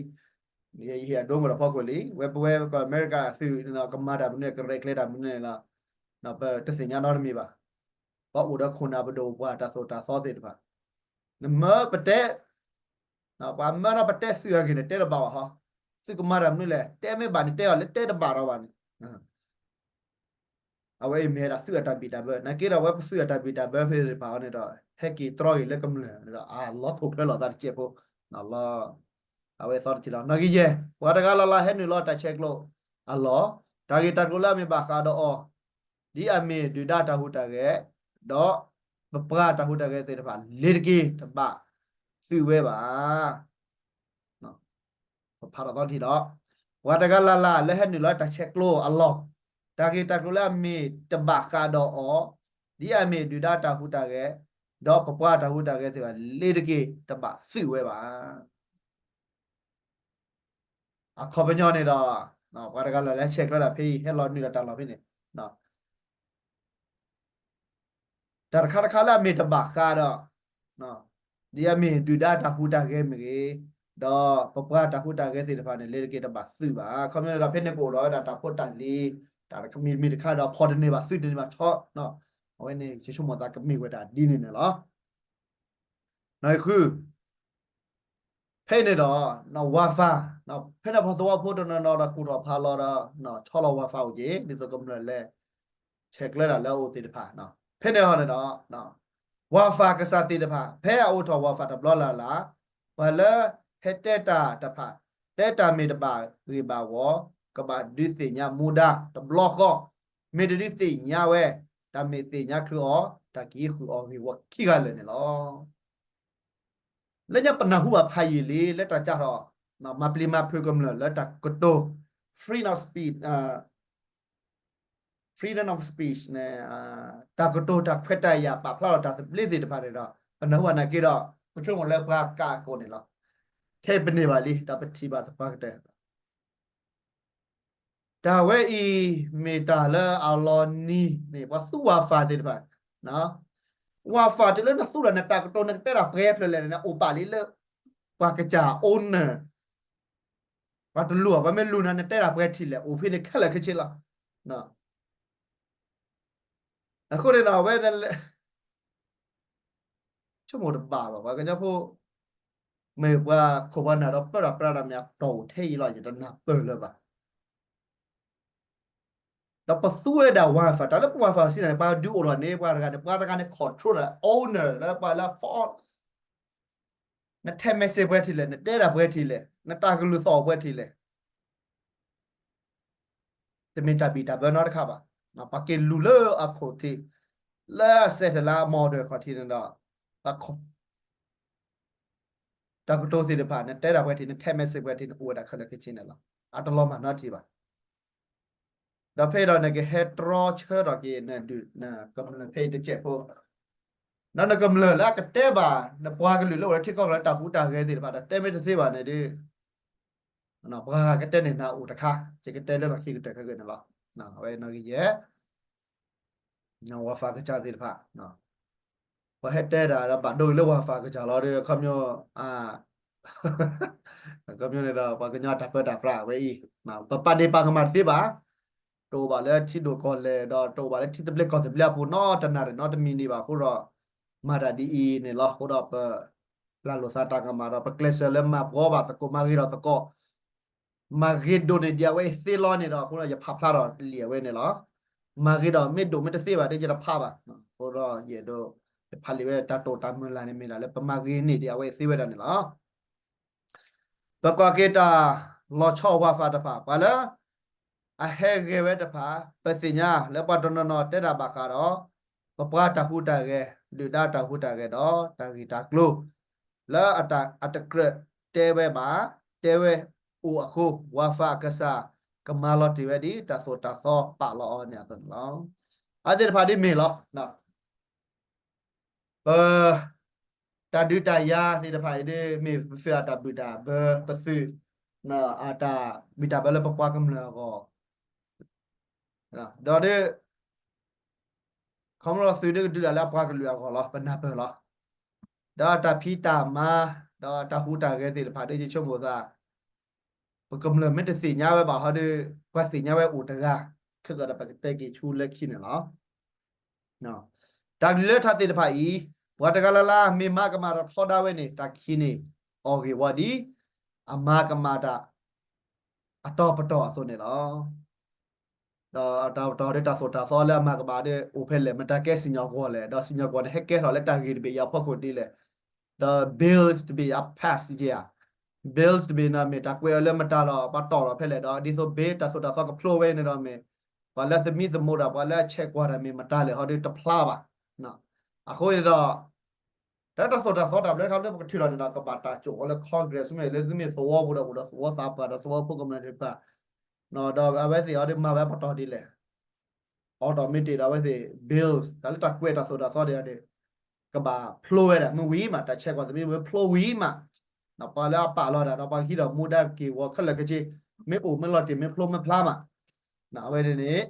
ယဟ့ၣ်အဒိမ့ၢ်ဒီးဖီခိၣ်လံ. ဝဲပဝဲကီၢ်အမဲရကၤသုးန့ၣ်ဒီး ကမၤတၢ်မနုၤန့ၣ် ကရဲၣ်ကျဲၤတၢ်မနုၤန့ၣ်လီၤ. ပတသ့ၣ်ညါနီတမံၤဘၣ်. ပအိၣ်ဒီးခိၣ်နၢ်ပဒိၣ်ပှၤတၢ်သိၣ်တၢ်သီသ့ၣ်တဖၣ် နမၢပတဲ ပှၤမၢဒီးပတဲသုးအဂ့ၢ်န့ၣ် တဲတဘၣ်ဘၣ်ဟီ. သုးကမၤတၢ်မနုၤလဲၣ် တဲမ့ၢ်ဘၣ်န့ၣ် တဲအီၤလၢတဲတဘၣ်ဒီးဘၣ်န့ၣ် အဝဲအံၤမ့ၢ်ဝဲဒၣ်သုးအတၢ်ဘံၣ်တၢ်ဘၢ, နာ်က့ဒီးအဝဲပသုးအတၢ်ဘံၣ်တၢ်ဘၢဖဲသ့ၣ်တဖၣ်အံၤန့ၣ်ဒီး ဟဲက့ၤတြီက့ၤလၢကမျၢၢ်ဒီး အလီၤခိၣ်ဖျၢလီၤသးတစဲးဖိလီၤ. အဝဲသီတထံၣ်လီၤ. နီၣ်ဂံၢ်ယဲၢ်, ပှၤတဂၤလၢ်လၢ်ဟဲနုာ်လီၤတၢ်ဆဲးကျိးအလီၢ်, တၢ်ဂ့ၢ်တၢ်ကျိၤလၢအမ့ၢ်ဘၣ်ဃးဒီးအီၤ ဒ်အမ့ၢ်ဒုၣ်ဒါတၢ်ဟူးတၢ်ဂဲၤ, ဒီးပပှၤတၢ်ဟူးတၢ်ဂဲၤသ့ၣ်တဖၣ် လ့ၤတက့ၤတဘၣ်သုးဝဲဘၣ်. ပဖးထီၣ်သီထံၣ်ဒီး ပှၤတဂၤလၢ်လၢ်လၢဟဲနုာ်လီၤတၢ်ဆဲးကျိးအလီၢ်, တၢ်ဂ့ၢ်တၢ်ကျိၤလၢအမ့ၢ်တဘၣ်ဃးဒီးအီၤ, ဒ်အမ့ၢ်ဒုၣ်ဒါတၢ်ဟူးတၢ်ဂဲၤ, ဒီးပပှၤတၢ်ဟူးတၢ်ဂဲၤသ့ၣ်တဖၣ် လ့ၤတက့ၤတဘၣ်သုးဝဲဘၣ်. အခီပညီန့ၣ်ဒီး ပှၤတဂၤလၢ်လၢဟဲဆဲးကျိးဒၣ်ဖဲအံၤ ဟဲလီၤနုာ်လီၤတၢ်လီၢ်ဖဲန့ၣ် တၢ်တခါတခါလၢအမ့ၢ်တဘၣ်ဃးဒီး ဒ်အမ့ၢ်ဒုၣ်ဒါတၢ်ဟူးတၢ်ဂဲၤမ့ၢ်ဂ့ၤ, ဒီးပပှၤတၢ်ဟူးတၢ်ဂဲၤသ့ၣ်တဖၣ်န့ၣ် လ့ၤတက့ၤတဘၣ်သုးဘၣ်. အခီပညီန့ၣ်ဒီး ဖဲန့ၣ်ကအိၣ်ဒီးဝဲဒၣ်တၢ်ဖိတၢ်လံၤ, တၢ်တမံၤတမံၤတခါဒီး ဖီၣ်တန့ၢ်ဘၣ်သုးတန့ၢ်ဘၣ်ဆီ, အဝဲန့ၣ် ယဆိကမိၣ်သးကမ့ၢ်ဝဲဒၣ်ဒ်န့ၣ်န့ၣ်လီၤ. နီၣ်ဂံၢ်ဃု, ဖဲန့ၣ်ဒီး ဝါဖး, ဖဲန့ၣ်ပှၤသဝီဖိတနီၤနီၤဒီးကူၣ်ထီၣ်ဖးလီၤဒီး ဆီလီၤဝါဖးအိၣ်က့ၤ ဒ်သိးကမျၢၢ်လဲၤဆဲးကျိးဒၣ်လၢအအိၣ်သ့ၣ်တဖၣ်, ဖဲန့ၣ်ဟီန့ၣ်ဒီး ဝါဖးကစၢ်သ့ၣ်တဖၣ် ဖဲအအိၣ်ထီၣ်ဝါဖးတဘျီလၢ်လၢ်, ပှၤလၢဟဲတဲတၢ်တဖၣ် တဲတၢ်မ့ၢ်တဘၣ်ဂ့ၢ်ဘၣ်ဝီ, ကဘၣ်ဒုးသ့ၣ်ညါမူဒါတဘျီဃီ, မ့ၢ်တဒုးသ့ၣ်ညါဝဲ တၢ်မ့ၢ်သ့ၣ်ညါချုးအီၤ တၢ်ကဟံးဃုာ်အီၤဂ့ၢ်ဝီခံဂၤလၢာ်န့ၣ်လီၤ. လၢညါပနၢ်ဟူဘၣ်ဖးယံာ်လံ လၢတၢ်စးထီၣ် မၤပျံၤမၤဖုးကမျၢၢ်လၢတၢ်ကတိၤ freedom of speech, freedom of speech န့ၣ် တၢ်ကတိၤတၢ်ခွဲးတၢ်ယာ်ပာ်ဖျါလီၤတၢ်သဘျ့သ့ၣ်တဖၣ်န့ၣ်ဒီး ပနၢ်ဟူဘၣ်နာ်က့ဒီး ပဆိကမိၣ်လၢပှၤကးအကိးန့ၣ်လီၤ. ခဲအံၤပန့ၢ်ဘၣ်လံ ဒီးပထံၣ်ဘၣ်သပှၢ်ကတၢၢ် တၢ်ဝဲအံၤ မ့ၢ်တၢ်လၢအလီၤနံၤန့ၣ် ပှၤသူဝါဖးသ့ၣ်တဖၣ်, ဝါဖးတုၤလၢနသူဒီးနတၢ်ကတိၤနကတဲတၢ်ပှဲၤဖျၢၣ်လဲၣ်န့ၣ် အိၣ်ပာ်လံလၢ ပှၤကစၢ် owner, ပှၤတလူၤအီၤ ပှၤမ့ၢ်လူၤနၤ နတဲတၢ်ပှဲၤထံၣ်လဲၣ် အိၣ်ဖဲန့ၣ်ခဲလၢာ်ခဲဆ့လီၤ. အဃိန့ၣ်ဒီး အဝဲ ဆိကမိၣ်တဘၣ်ဘၣ် ပှၤကညီဖိ မ့ၢ်ပှၤခိၣ်ပှၤနၢ်ဒီးပၢတၢ်ပြးတၢ်မ့ၢ်အတီၢ်အိၣ်ထဲအံၤလီၤ ယတနၢ်ပၢၢ်လၢၤဘၣ်. ဒီးပသူဝဲဒၣ် Wi-Fi တၢ်လၢပ Wi-Fi စံးန့ၣ် ပှၤဒုးအိၣ်ထီၣ်န့ၣ် ပှၤတဂၤန့ၣ် ပှၤတဂၤန့ၣ် control ဒီး owner လၢပှၤလၢ phone နထဲ message ပှဲၤထံၣ်လဲၣ် နတဲတၢ်ပှဲၤထံၣ်လဲၣ် နတၢ်ကလုၢ်သီၣ်ပှဲၤထံၣ်လဲၣ် တမ့ၢ်တၢ်ဘံၣ်တၢ်ဘၢနီတခါဘၣ်. ပှၤက့ၤလူၤလၢအခိၣ်ထံး လၢစဲးတလါအမီၢ်ဒၢးခီၣ်ထံးန့ၣ်ဒီး တၢ်ကတိၤသ့ၣ်တဖၣ် နတဲတၢ်ပှဲၤထံၣ် နထဲ message ပှဲၤထံၣ်န့ၣ် အိၣ်ဝဲဒၣ်ခဲလၢာ်ခဲဆ့န့ၣ်လီၤ. အတလီၤမၢ်နီတထံၣ်ဘၣ်. ဒီးဖဲဒီးနကဟဲတြီဆၢထီၣ်က့ၤနဒုး နကမျၢၢ်ဖဲအံၤတစဲးဖိ, ဒီးနကမျၢၢ်လၢအကတဲဘၣ် နပှၤကလုာ်လၢအိၣ်လၢထံကီၢ်လၢတၢ်ဟူးတၢ်ဂဲၤသ့ၣ်တဖၣ် ဒီးတဲမ့ၢ်တသ့ဘၣ်န့ၣ်ဒီး ပှၤဂၤကတဲန့ၣ်နၤအိၣ်တခါ ယကတဲလၢလီၢ်ခံကတၢၢ်ခဲဂ့ၢ်န့ၣ်လီၤ. အဝဲနီၣ်ဂံၢ်ယဲၢ် Wi-Fi ကစၢ်သ့ၣ်တဖၣ် ပှၤဟဲတဲတၢ်ဒီးဘၣ်ဒိလၢ Wi-Fi ကစၢ်လီၤဒီး ခီပညီ ခီပညီန့ၣ်ဒီး ပှၤကညီတၢ်ပၢတၢ်ပြးဝဲအံၤ ပပာ်ဒ့ၣ်ပာ်ကမၣ်တသ့ဘၣ်. တအိၣ်ဘၣ်လၢထံဒိၣ်ကီၢ်လဲၢ် ဒီးတအိၣ်ဘၣ်လၢထံသဘျ့ကီၢ်သဘျ့အပူၤနီတနၣ်ရံၣ်နီတမံၤန့ၣ်ဘၣ်အဃိဒီး မၤတၢ်ဒ်အံၤန့ၣ်လီၤ. အဃိဒီးပ ပျၢ်လိာ်သးတၢ်ကမၣ်ဒီး ပကျဲးစၢးလၢမၤဘှီဘၣ်သကိး မၤဂ့ၤဒီးသကိး မၤဂ့ၤဒိၣ်န့ၢ်ဒံးအဝဲအံၤသ့လီၤန့ၣ်ဒီး အဃိဒီးယဖးဖျါထီၣ်လံာ်အဝဲန့ၣ်လီၤ. မၤဂ့ၤဒီးမ့ၢ်ဒိၣ်မ့ၢ်တသ့ဘၣ်ဒီး ယတဖးဘၣ်. အဃိဒီးယအဲၣ်ဒိး ယဖးလံာ်ဝဲတၢ်တိာ်တၢ်မုၢ်လၢ်န့ၣ်မ့ၢ်ဒၣ်လၢပမၤဂ့ၤန့ၢ်ဒံးအဝဲအံၤသ့ဝဲဒၣ်န့ၣ်လီၤ. ပကွၢ်က့ၤတၢ်လီၤဆီ Wi-Fi တဖၣ် ပှၤလၢ အဟဲဂဲၤဝဲတဖၣ် ပသ့ၣ်ညါလၢပှၤတနီၤနီၤတဲတၢ်ဘၣ်ဃးဒီး ပပှၤတၢ်ဟူးတၢ်ဂဲၤ ဒုၣ်ဒါတၢ်ဟူးတၢ်ဂဲၤဒီး တၢ်ဂ့ၢ်တၢ်ကျိၤ လၢအတကြၢးတဲဝဲဘၣ် တဲဝဲအိၣ်အဃိ Wi-Fi အကစၢ် ကမၤလီၤတ့ၢ်ဝဲဒ်တၢ်သိၣ်တၢ်သီပာ်လီၤအီၤန့ၣ်အသိးန့ၣ်လီၤ. အဝဲသ့ၣ်တဖၣ်ဒ်မ့ၢ်လီၤ. ပ တၢ်ဒုးတၢ်ယၤသ့ၣ်တဖၣ်အံၤဒ် မ့ၢ်ပသုးအတၢ်ဘံၣ်တၢ်ဘၢ ပသုး အတၢ်ဘံၣ်တၢ်ဘၢလၢပပှၤကမျၢၢ်အဂီၢ် ဒီးဒ် ခီဖျိသုးဒ်ကဒုးတၢ်လၢအပှၤကလုာ်အဂီၢ်လီၤ ပနၢ်ပၢၢ်လီၤ. ဒီးတၢ်ဖံးတၢ်မၤ ဒီးတၢ်ဟူးတၢ်ဂဲၤသ့ၣ်တဖၣ်ဒ်ယဆိကမိၣ်သး ပကမျၢၢ်မ့ၢ်တသ့ၣ်ညါဝဲဘၣ်ဟီဒီး ပှၤသ့ၣ်ညါဝဲအိၣ်တဂၤ ခဲကီးဒီးပကတဲက့ၤဆူလၢခံန့ၣ်လီၤ. တၢ်ကလုၢ်လၢထးသ့ၣ်တဖၣ်အံၤ ပှၤတဂၤလၢ်လၢ်မ့ၢ်မၤကမၣ်တၢ်ထီဒါဝဲန့ၣ် တၢ်ကဟံးန့ၢ်အီၤဂ့ၢ်ဝီဒ် အမၤကမၣ်တၢ် အတီၤပတီၢ်အသိးန့ၣ်လီၤ. ဒီးတၢ်ပတီၢ်ဒီးတၢ်သိၣ်တၢ်သီလၢအမၤကမၣ်ဒီး အိၣ်ဖဲလဲၣ်, မတၤကဲစံၣ်ညီၣ်ကွီၢ်လဲၣ်, ဒီးစံၣ်ညီၣ်ကွီၢ်န့ၣ် ဟဲကဲထီၣ်လၢတၢ်ဂ့ၢ်တဘ့ၣ်အံၤအဖီခိၣ်ဒ်လဲၣ်, ဒီး bills တဘ့ၣ်အံၤ pass က့ၤဧါ, bills တဘ့ၣ်န့ၣ်မ့ၢ်တၢ်ကွဲးအီၤလၢမတၤဒီး ပှၤတီၢ်လီၤဖဲလဲၣ်, ဒီးဒ်သိး bill တၢ်သိၣ်တၢ်သီကဖျိဝဲန့ၣ်ဒီးမ့ၢ် ပှၤလၢသမံသမိးတၢ် ပှၤလၢအဆဲးကွၢ်တၢ်မ့ၢ်မတၤလဲၣ်ဟီဒီးတဖျါဘၣ်. အဃိန့ၣ်ဒီး တၢ်တၢ်သိၣ်တၢ်သီတၢ်ဘျၢခါလၢပကထုးထီၣ်န့ၣ်ဒီး ကဘၣ်တၢ်ကိးအီၤလၢ Congress မ့ၢ်လၢမ့ၢ်သဝီပူၤဒီးအိၣ်ဒီးသဝီသးပှၢ်ဒီးသဝီဖိကမျၢၢ်တဖၣ်, ဒီးအဝဲသ့ၣ်အီၤဒီးမၤဝဲပတီၢ်ဒ်လဲၣ်, automatic ဒီးအဝဲသ့ၣ် bills တၢ်လၢတၢ်ကွဲးတၢ်သိၣ်တၢ်သီဒ်န့ၣ် ကဘၣ်ဖျိဝဲဒၣ် မ့ၢ်ဝံၤမး တၢ်ဆဲးကွၢ်သမံသမိးဖျိဝံၤမး, ပှၤလၢအပာ်လီၤတၢ်ဒီးပှၤကဟံးဒီးမူဒါက့ၢ်ဂီၤခဲလၢာ်ခဲဆ့, မ့ၢ်အိၣ်မ့ၢ်လီၤတံၢ်မ့ၢ်ဖျိမ့ၢ်ဖျါမး, အဝဲန့ၣ်န့ၣ်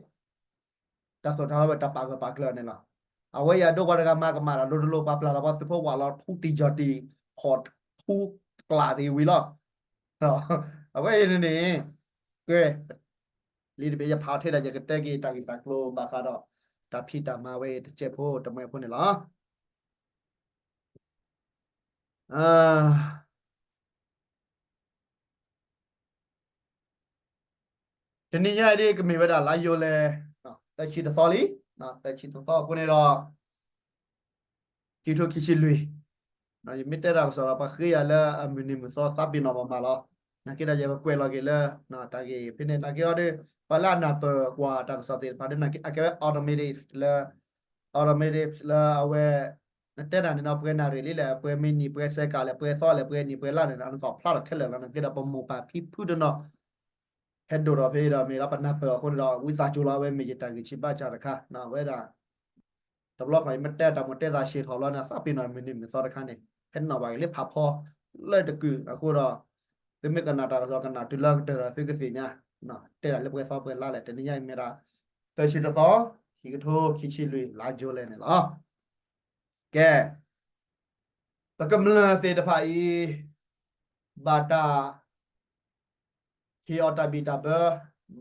တၢ်သိၣ်တၢ်သီဝဲတၢ်ပာ်ဂၢၢ်ပာ်ကျၢၤန့ၣ်လီၤ. အဝဲအံၤအဒိပှၤတဂၤမၤကမၣ်တၢ်လိၤတလိၤ ပှၤပျၢ်လီၤပှၤသုးဖိဝးလီၤထူတံၢ်ယီၢ်တံၢ် ဖီၣ်ထူကျးသ့ဝံၤလီၤ. အဝဲအံၤန့ၣ်န့ၣ် ကဲ လံာ်တဘ့ၣ်ယဖးထဲဒၣ် ယကတဲက့ၤတၢ်ဂ့ၢ်တၢ်ကျိၤဘၣ်ဃးဒီး တၢ်ဖံးတၢ်မၤဝဲအံၤတစဲးဖိတမှဲၤဖိန့ၣ်လီၤ. တနံၤညါအံၤဒ်ကမ့ၢ်ဝဲဒၣ်လါယူၤလံ သၢဆံတသီလံ, သၢဆံတသီအဃိန့ၣ်ဒီး ခံထိခံဆံလွံၢ်, ယမ့ၢ်တဲတၢ်ကစီၣ်ဒီး ပှၤဃ့ယၤလၢအမုၢ်နံၤမုၢ်သီသးပ့ၤနီၣ်မးမးလီၤ. နာ်က့ဒီးယကကွဲးလီၤက့ၤလၢ တၢ်ဂ့ၢ်ဖဲန့ၣ် နာ်က့အီၤဒီး ပှၤလၢအနၢ်ပၢၢ်ကွၢ်တၢ်ကစီၣ်သ့ၣ်တဖၣ်ဒီး နာ်က့အကဲဝဲ automatic လၢ automatic လၢအဝဲ နတဲတၢ်န့ၣ်ဒီး ပှဲၤနၣ်ရံၣ်လံလဲၣ်, ပှဲၤမံးနံး, ပှဲၤစဲးကၤလဲၣ်, ပှဲၤသီလဲၣ်, ပှဲၤနံၣ်ပှဲၤလါန့ၣ်ဒီး နကဖျါထီၣ်ခဲလၢာ်လီၤ. နာ်က့ဒီးပမိၢ်ပၢ်ဖံဖုတနီၤ ဟဲဒိၣ်ထီၣ်ဖဲဒီးမ့ၢ်လီၤ ပနၢ်ပၢၢ်အဃိန့ၣ်ဒီး ဝံသးစူၤလီၤ အဝဲမ့ၢ်ယတၢ်ဂံၢ်ဆံးဘါစၢ်တခါ အဝဲဒၣ် တဘျီဃီ ယမ့ၢ်တဲတၢ်မိၢ်တဲသးဆံးထီၣ်ဘျီန့ၣ် သးပ့ၤနီၣ်မုၢ်နံၤမုၢ်သီတခါန့ၣ် ဟဲနီၣ်ဘၣ်က့ၤလၢဖးဖီလၢတကုာ်အဃိဒီး သုမ့ၢ်ကနၣ်တၢ်ကစီၣ်ကနၣ်တုၤလၢကတၢၢ်ဒီးသုကသ့ၣ်ညါ တဲဒၣ်လၢပှဲၤသီပှဲၤလါလဲၣ် တနံၤညါအံၤမ့ၢ်ဒၣ် သၢဆံတသီ ခံကထိခံဆံလွံၢ် လါယူၤလံန့ၣ်လီၤ. ကဲ ပကမျၢၢ်သ့ၣ်တဖၣ်အံၤ ဘၣ်တၢ် ဟ့ၣ်အီၤတၢ်ဘံၣ်တၢ်ဘၢ,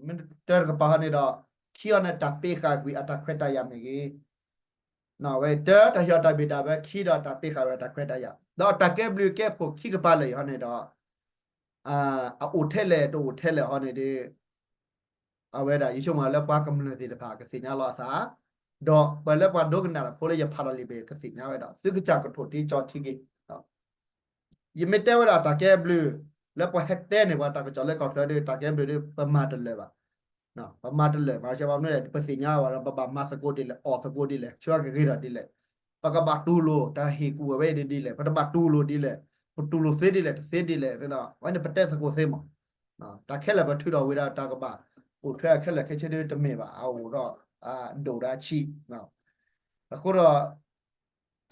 မ့ၢ်တၢ်တကပၤဟီန့ၣ်ဒီး ခံအီၤန့ၣ်တၢ်ပ့ၤဃာ်ကွံာ်အတၢ်ခွဲးတၢ်ယာ်မ့ၢ်ဂ့ၤ, ဝဲတၢ်တၢ်ဟ့ၣ်အီၤတၢ်ဘံၣ်တၢ်ဘၢ ခံဒီးတၢ်ပ့ၤဃာ်ဝဲတၢ်ခွဲးတၢ်ယာ် ဒီးတၢ်ကဲဘျုးကဲဖှိၣ်ခံကပၤလၢာ်အံၤဟီန့ၣ်ဒီး အအိၣ်ထဲလဲၣ်တအိၣ်ထဲလဲၣ်ဟီန့ၣ်ဒီး အဝဲဒၣ်ယဆိကမိၣ်လၢပှၤကမျၢၢ်သ့ၣ်တဖၣ်ကသ့ၣ်ညါလီၤအသး, ဒီးပှၤလၢပှၤဒိကနၣ်တၢ်ဖိလၢယဖးဒီးလံာ်ဘ့ၣ်ကသ့ၣ်ညါဝဲဒီး သုကစၢ်ကထိၣ်တံကၠီထံက့ၤ ယမ့ၢ်တဲဝဲဒၣ်တၢ်ကဲဘျုး လၢပှၤဟဲတဲန့ၢ်ပှၤတၢ်ကစီၣ်လၢကီၢ်ချၢဒီး တၢ်ကဲဘျုးဒီး ပမၤတလၢာ်ဘၣ်. ပမၤတလၢာ် မၤစၢၤဘၣ်မနုၤလဲၣ် ပသ့ၣ်ညါဘၣ်ဒီး ပဘၣ်မၤသကိးဒ်လဲၣ် အီၣ်သကိးဒ်လဲၣ် ဆၢကဂ့ၤထီၣ်ဒ်လဲၣ်, ပကဘၣ်တူၢ်လိာ်တၢ်ဟ့ၣ်ကူၣ်ဝဲဒ်လဲၣ် ပတဘၣ်တူၢ်လိာ်ဒ်လဲၣ် ပတူၢ်လိာ်သ့ဒ်လဲၣ် တသ့ဒ်လဲၣ်ဒီး အဝဲန့ၣ်ပတဲသကိးသ့မး တၢ်ခဲလၢာ်ပထုးထီၣ်ဝံၤဒီးတၢ်ကဘၣ် အိၣ်ထွဲအခဲလၢာ်ခဲဆ့ဒ်တမ့ၢ်ဘၣ် အအိၣ်ဒီး ဒိၣ်ဒီးအဆံး အဃိဒီး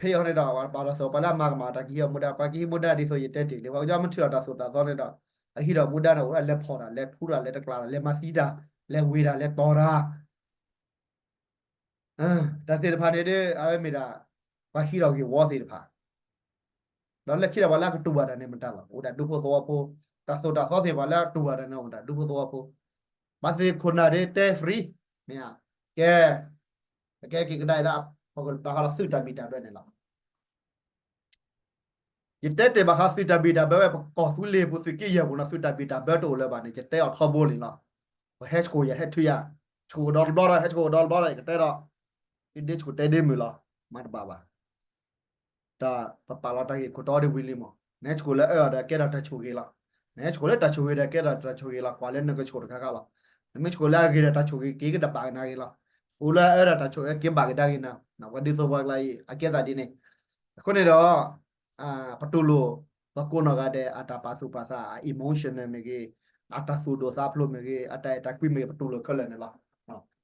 ဖဲအံၤဟီန့ၣ်ဒီး ပှၤပာ်လီၤသး ပှၤလၢအမၤကမၣ်တၢ်ကဟံးအီၤမူဒါ ပှၤကဟံးမူဒါဒ်သိးယတဲတ့ၢ်လံ ပှၤကညီမ့ၢ်ထုးထီၣ်တၢ်သိၣ်တၢ်သီန့ၣ်ဒီး အဟံးထီၣ်မူဒါန့ၣ် အိၣ်ဒၣ်လဲၤဖီၣ်တၢ် လဲၤထူတၢ် လဲၤတကျးတၢ် လဲၤမၤသံတၢ် လဲၤဝ့ၤတၢ် လဲၤတီၤတၢ် တၢ်သ့ၣ်တဖၣ်န့ၣ်ဒီး အဝဲမ့ၢ်ဒၣ် ပှၤဟံးထီၣ်ဂ့ၢ်ဝီသ့ၣ်တဖၣ် ဒီးလၢခံဒီးပှၤလၢအကတူၢ်ဘၣ်တၢ်န့ၣ်မတၤလီၤ အိၣ်ဒၣ်ဒူဖိသဝီဖိ တၢ်သိၣ်တၢ်သီသ့ၣ်ပှၤလၢအတူၢ်ဘၣ်တၢ်န့ၣ် အိၣ်ဒၣ်ဒူဖိသဝီဖိ ဘၣ်သ့ၣ်ခိၣ်နၢ်ဒီးတဲ free မ့ၢ်ဧါ ကဲ ပကဲက့ၤကဒါအံၤလၢ ဘၣ်ဃးဒီးသုးတၢ်ဘံၣ်တၢ်ဘၢန့ၣ်လီၤ. ယတဲတ့ၢ်ဘၣ်ဃးသုးတၢ်ဘံၣ်တၢ်ဘၢဝဲ ပကီၢ်သူလ့ၤပူၤ သုးက့ယဲၢ်ပူၤန့ၣ် သုးတၢ်ဘံၣ်တၢ်ဘၢတအိၣ်လၢၤဘၣ်န့ၣ် ယတဲအီၤထီဘိလံလီၤ. ပဟဲဆှိၣ်ယၤ ဟဲထုးယၤ ဆှိၣ်ကဒီးတဘျီဒီး ဟဲဆှိၣ်ကဒီးတဘျီဒီး ယကတဲဒီး သုဒ့ဆှိၣ်တဲဒ့မုာ်လီၤ မၤတဘၣ်ဘၣ် တၢ်ပပာ်လီၤတၢ်ဂ့ၢ်ခိၣ်တီဒ်ဝံၤလံမး နဟဲဆှိၣ်လၢအအၢၣ်ဒီးကဲထီၣ်တၢ်ဆိၣ်ဂ့ၤလီၤ. နဟဲဆှိၣ်လၢတၢ်ဆိၣ်ဂ့ၤဒီးကဲထီၣ်တၢ်ဆိၣ်ဂ့ၤလီၤ ကွၢ်လၢနကဆှိၣ်တခါခါလီၤ. နမ့ၢ်ဆှိၣ်လၢအဂ့ၤဒီးတၢ်ဆိၣ်ဂ့ၤက့ၤကဘၣ်ကဒါဂ့ၤလီၤ. ဆှိၣ်လၢအအၢဒီးတၢ်ဆိၣ်ဂ့ၤက့ၤဘၣ်ကဒါဂ့ၤနၤ ပှၤဒ်သိးပှၤကျါအံၤ အကဲသးဒ်န့ၣ် အဃိန့ၣ်ဒီး ပတူၢ်လိာ် ပကိးနီၢ်ဂၤဒဲးအတၢ်ပာ်သူၣ်ပာ်သး အ emotional မ့ၢ်ဂ့ၤ အတၢ်သူၣ်ဒိၣ်သးဖျိးမ့ၢ်ဂ့ၤ အတၢ်အဲၣ်တၢ်ကွံမ့ၢ်ဂ့ၤ ပတူၢ်လိာ်ခဲလၢာ်န့ၣ်လီၤ.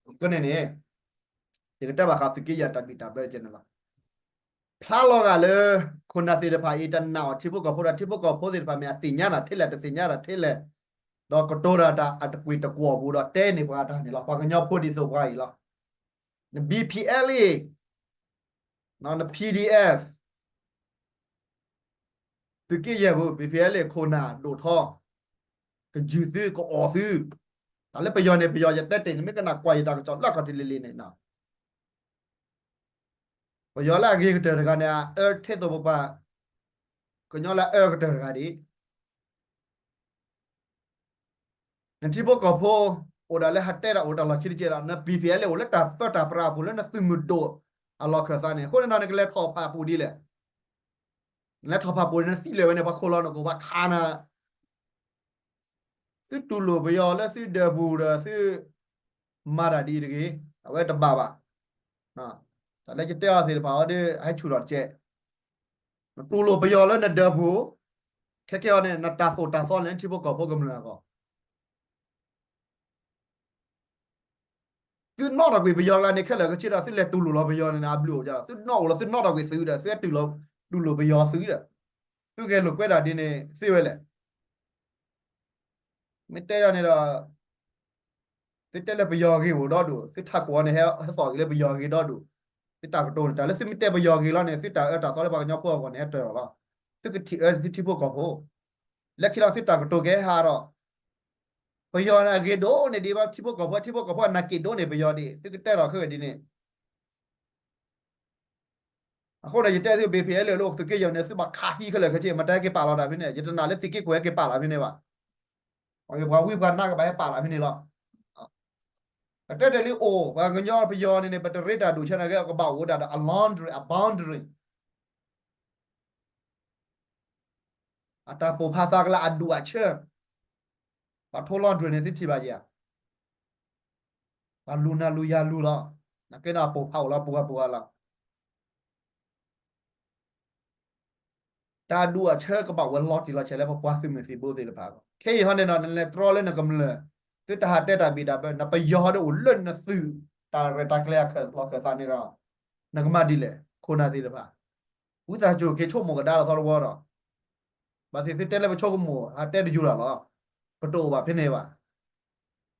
အဃိန့ၣ်န့ၣ် ယကတဲဘၣ်ဃးသုးက့ယဲၢ်တၢ်ဘံၣ်တၢ်ဘၢကဲန့ၣ်လီၤ. ဖျါလီၤဂာ်လၢ ခိၣ်နၢ်သ့ၣ်တဖၣ်အံၤ တနာ်အီၤထံဖိကီၢ်ဖိဒီး ထံဖိကီၢ်ဖိသ့ၣ်တဖၣ်မ့ၢ်အသ့ၣ်ညါတၢ်ထဲလဲၣ် တသ့ၣ်ညါတၢ်ထဲလဲၣ် ဒီးကတိၤတၢ်တၢ်အတကွံာ်တကွီၢ်ပူၤဒီးတဲန့ၢ်ပှၤတၢ်န့ၣ်လီၤ. ပှၤကညီဖိဒ်သိးပှၤအံၤလီၤ. န B P L A န P D F သုးက့ယဲၢ်ပူၤ B P L A ခိၣ်နၢ်ဒိၣ်ထီ ကယုၢ်သု ကအီၣ်သု တၢ်လၢပယီၤန့ၣ် ပယီၤယတဲတ့ၢ်န့ၣ် မ့ၢ်ကနၣ်ကွၢ်ယတၢ်ကစီၣ်လၢအခီၣ်ထံးလံၤလံၤန့ၣ် ပယီၤလၢအဂ့ၤကတၢၢ်တဂၤန့ၣ် အအၢထဲသိးပပှၤ ကညီလၢအအၢကတၢၢ်တဂၤဒံး နထံဖိကီၢ်ဖိ အိၣ်ဒၣ်လၢဟးတဲတၢ်အိၣ်တၢ်လီၢ်ခံတကဲဒီး န BPLA အိၣ်လၢတၢ်ပၢတၢ်ပြးအပူၤလၢနသုးမုၢ်ဒိၣ်အလီၢ်ခၢၣ်သးန့ၣ် အဃိန့ၣ်ဒီးနကလဲၤထီၣ်ဖးပူၤဒ်လဲၣ်. နလဲၤထီၣ်ဖးပူၤန့ၣ် နသံလၢာ်ဝဲန့ၣ် ပှၤခိၣ်လီၤနကိာ် ပှၤခးနၤ သုတူၢ်လိာ်ပယီၤလၢသုဒၢးပူၤဒီးသုမၤတၢ်ဒ်အံၤတဂ့ၤ, အဝဲတဘၣ်ဘၣ်. တၢ်လၢယတဲအီၤသ့ၣ်တဖၣ်အီၤဒီး ဟဲဆူၣ်ထီၣ်တကဲး, နတူၢ်လိာ်ပယီၤလၢနဒၢးပူၤ, ခဲကဲအီၤန့ၣ် နတၢ်သိၣ်တၢ်သီန့ၣ် ထံဖိကီၢ်ဖိကမျၢၢ်အဂီၢ် သုနီၣ်ထီၣ်ကွံာ်ပယီၤကျါန့ၣ် ခဲလၢာ်ကဆ့ဒီး သုလဲၤတူၢ်လိာ်လီၤပယီၤန့ၣ် အဘျုးအိၣ်ဒၣ်လီၤ. သုနီၣ်အိၣ်လီၤ သုနီၣ်ထီၣ်ကွံာ်သုဒီး သုဟဲတူၢ်လိာ်ပယီၤသုဒီး သုဂဲၤလိာ်ကွဲတၢ်ဒ်န့ၣ်သ့ဝဲလဲၣ်. မ့ၢ်တဲယၤန့ၣ်ဒီး သုတဲလၢပယီၤဂ့ၤအိၣ်ဒီဒူၣ်, သုထးခိၣ်အီၤန့ၣ် ဟဲသီၣ်ဂ့ၤလၢပယီၤဂ့ၤဒီဒူၣ်, သုတၢ်ကတိၤန့ၣ် တၢ်လၢသုမ့ၢ်တဲပယီၤဂ့ၤလီၤန့ၣ် သုတၢ်အၢတၢ်သီလၢပှၤကညီဖိအဂီၢ်န့ၣ် ဟဲတၢၢ်လီၤလီၤ. သုကထံၣ်အၢသုထံဖိကီၢ်ဖိ, လၢခံလီၤသုတၢ်ကတိၤကဟဲဟးဒီး ပယီၤန့ၣ်အဂ့ၤဒိၣ်န့ၢ်ဒံးဘၣ်ထံဖိကီၢ်ဖိ, ထံဖိကီၢ်ဖိအနၢ်က့ၤဒိၣ်န့ၢ်ပယီၤဒံး, သုကတဲလီၤခဲဝဲဒ်န့ၣ် အဃိန့ၣ် ယတဲသု BPLA လၢအိၣ်သုးက့ယဲၢ်န့ၣ် သုဘၣ်ခးသံခဲလၢာ်ခဲဆ့, မတၤဟဲက့ၤပာ်လီၤတၢ်ဖဲန့ၣ်, ယတနာ်လၢသုးက့ခိၣ်ဟဲက့ၤပာ်လီၤဖဲန့ၣ်ဘၣ်. ပှၤဝံပှၤနါကဘၣ်ဟဲပာ်လီၤဖဲန့ၣ်လီၤ. အတဲတဲလံအိၣ် ပှၤကညီပယီၤန့ၣ်န့ၣ် ပတရ့တၢ်ဒူၣ်ဆၢနာ်က့ ကဘၣ်အိၣ်ဝဲဒၣ်ဒီး အ laundry, အ boundary အတၢ်ပိာ်ဖးသးကလၢအဒူၣ်အဆၢ, ပှၤထိ laundry န့ၣ် သုထံၣ်ဘၣ်ယဲၢ်ဧါ, ပှၤလူၤနၤလူၤယၤလူၤလီၤ, နာ်က့န့ၣ် အပိာ်ဖးအိၣ်လီၤ ပှၤပှၤလီၤ. တၢ်ဒူၣ်အဆၢကဘၣ်ဝဲလီၤတံၢ်လီၤဆဲးလၢပပှၤသုးမုၢ်သံၣ်ဘိသ့ၣ်တဖၣ်အဂီၢ်, ခဲအံၤဟီန့ၣ်ဒီး နလဲၤတြီလၢနကမျၢၢ်, သုတဟးတဲတၢ်ဘံၣ်တၢ်ဘၢ, နပယီၤဒီးအိၣ်လၢနသုးတၢ်ရဲၣ်တၢ်ကျဲၤအလီၢ်ခၢၣ်သးန့ၣ်ဒီး နကမၤဒ်လဲၣ် ခိၣ်နၢ်သ့ၣ်တဖၣ်, ဝံသးစူၤက့ၤဆိကမိၣ်ကဒါလီၤသီတဝီဒီး ဘၣ်သ့ၣ်သုတဲလၢပဆိကမိၣ် ဟးတဲတယူၤတၢ်လီၤ, ပတအိၣ်ဘၣ်ဖဲန့ၣ်ဘၣ်.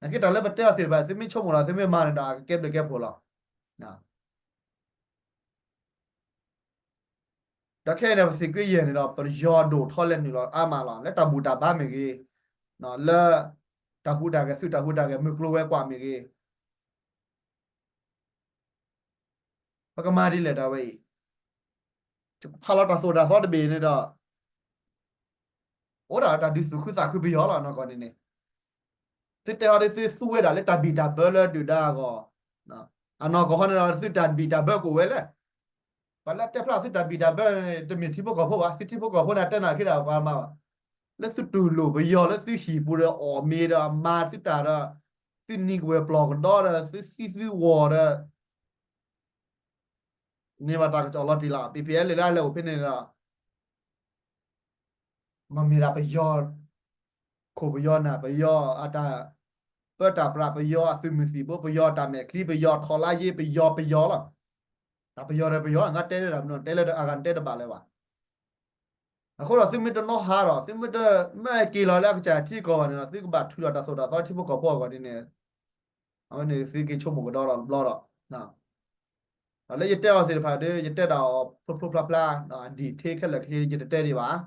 နာ်က့တၢ်လၢပတဲအီၤသ့ၣ်တဖၣ် သုမ့ၢ်ဆိကမိၣ်ဒီး သုမ့ၢ်မၤန့ၣ်ဒီး အကကဲဘျုးကဲဖှိၣ်လီၤ. ဒီးခဲအံၤန့ၣ် ပသုးက့ယဲၢ်န့ၣ်ဒီး ပယီၤဒိၣ်ထီၣ်လဲၤနုာ်လီၤအါမးလီၤ. လၢတၢ်ဘူၣ်တၢ်ဘါမ့ၢ်ဂ့ၤ, လၢတၢ်ဟူးတၢ်ဂဲၤ သုးတၢ်ဟူးတၢ်ဂဲၤ မုၢ်ကျိၤဝဲၤကွာ်မ့ၢ်ဂ့ၤ ပကမၤဒ်လဲၣ်ဒၣ်ဝဲအံၤ, ဖးလီၤတၢ်သိၣ်တၢ်သီတဘ့ၣ်န့ၣ်ဒီး အိၣ်ဒၣ်တၢ်ဒုးသူၣ်ခုသးခုပယီၤလီၤ နီၢ်ကီၢ်န့ၣ်န့ၣ်, သုတဲဟီဒီးသုသူဝဲဒၣ်လၢတၢ်ဘံၣ်တၢ်ဘၢလၢဒုၣ်ဒါအဂီၢ်, အနီၢ်ကီၢ်ဟီန့ၣ်ဒီး သုတၢ်ဘံၣ်တၢ်ဘၢကအိၣ်ဝဲလဲၣ်. ပှၤလၢတဲဖျါသုတၢ်ဘံၣ်တၢ်ဘၢန့ၣ် တမ့ၢ်ထံဖိကီၢ်ဖိဘၣ်, သုထံဖိကီၢ်ဖိန့ၣ်တဲနၤက့ဒီးပှၤမၤဘၣ်, လၢသုတူၢ်လိာ်ပယီၤလၢသုဟံၣ်ပူၤဒီးအီၣ်မ့ၤဒီးအမၤသုတၢ်ဒီး သုနံၤကဝဲၤပျီၢ်ကဒီဒီး သုသံသုဝီၤဒီး န့ၢ်ဘၣ်တၢ်ကစီၣ်လီၤတံၢ်လီၤ. BPLA လၢအလဲၤအိၣ်ဖဲန့ၣ်ဒီး မ့မ့ၢ်ဒၣ်ပယီၤ ခိၣ်ပယီၤနၢ် ပယီၤအတၢ်ပၢတၢ်ပြး ပယီၤအသုးမုၢ်သံၣ်ဘိ ပယီၤအတၢ်မဲာ်ချံ ပယီၤထီၣ်လါယ့ ပယီၤပယီၤလီၤ. တၢ်ပယီၤဒီးပယီၤ နတဲလၢတၢ်မနုၤ တဲလၢအဂၤနတဲတဘၣ်လၢၤဘၣ်. အဃိဒီးသုမ့ၢ်တနီၣ်ဟးဒီး သုမ့ၢ်တမၢက့ၤလီၤလၢအကစၢ်ထံကီၢ်ဘၣ်န့ၣ်ဒီး သုကဘၣ်ထုးလီၤတၢ်သိၣ်တၢ်သီထံဖိကီၢ်ဖိအဂီၢ်ဒ်န့ၣ် အဝဲန့ၣ်သုက့ၤဆိကမိၣ်ကဒီဒီးတဘျီဒီး ဒီးလၢယတဲအီၤသ့ၣ်တဖၣ်ဒီး ယတဲဒၣ်အီၤဖျိဖျိဖျါဖျါ detail ခဲလၢာ်ခဲဆ့ ယတတဲဒံးဘၣ်.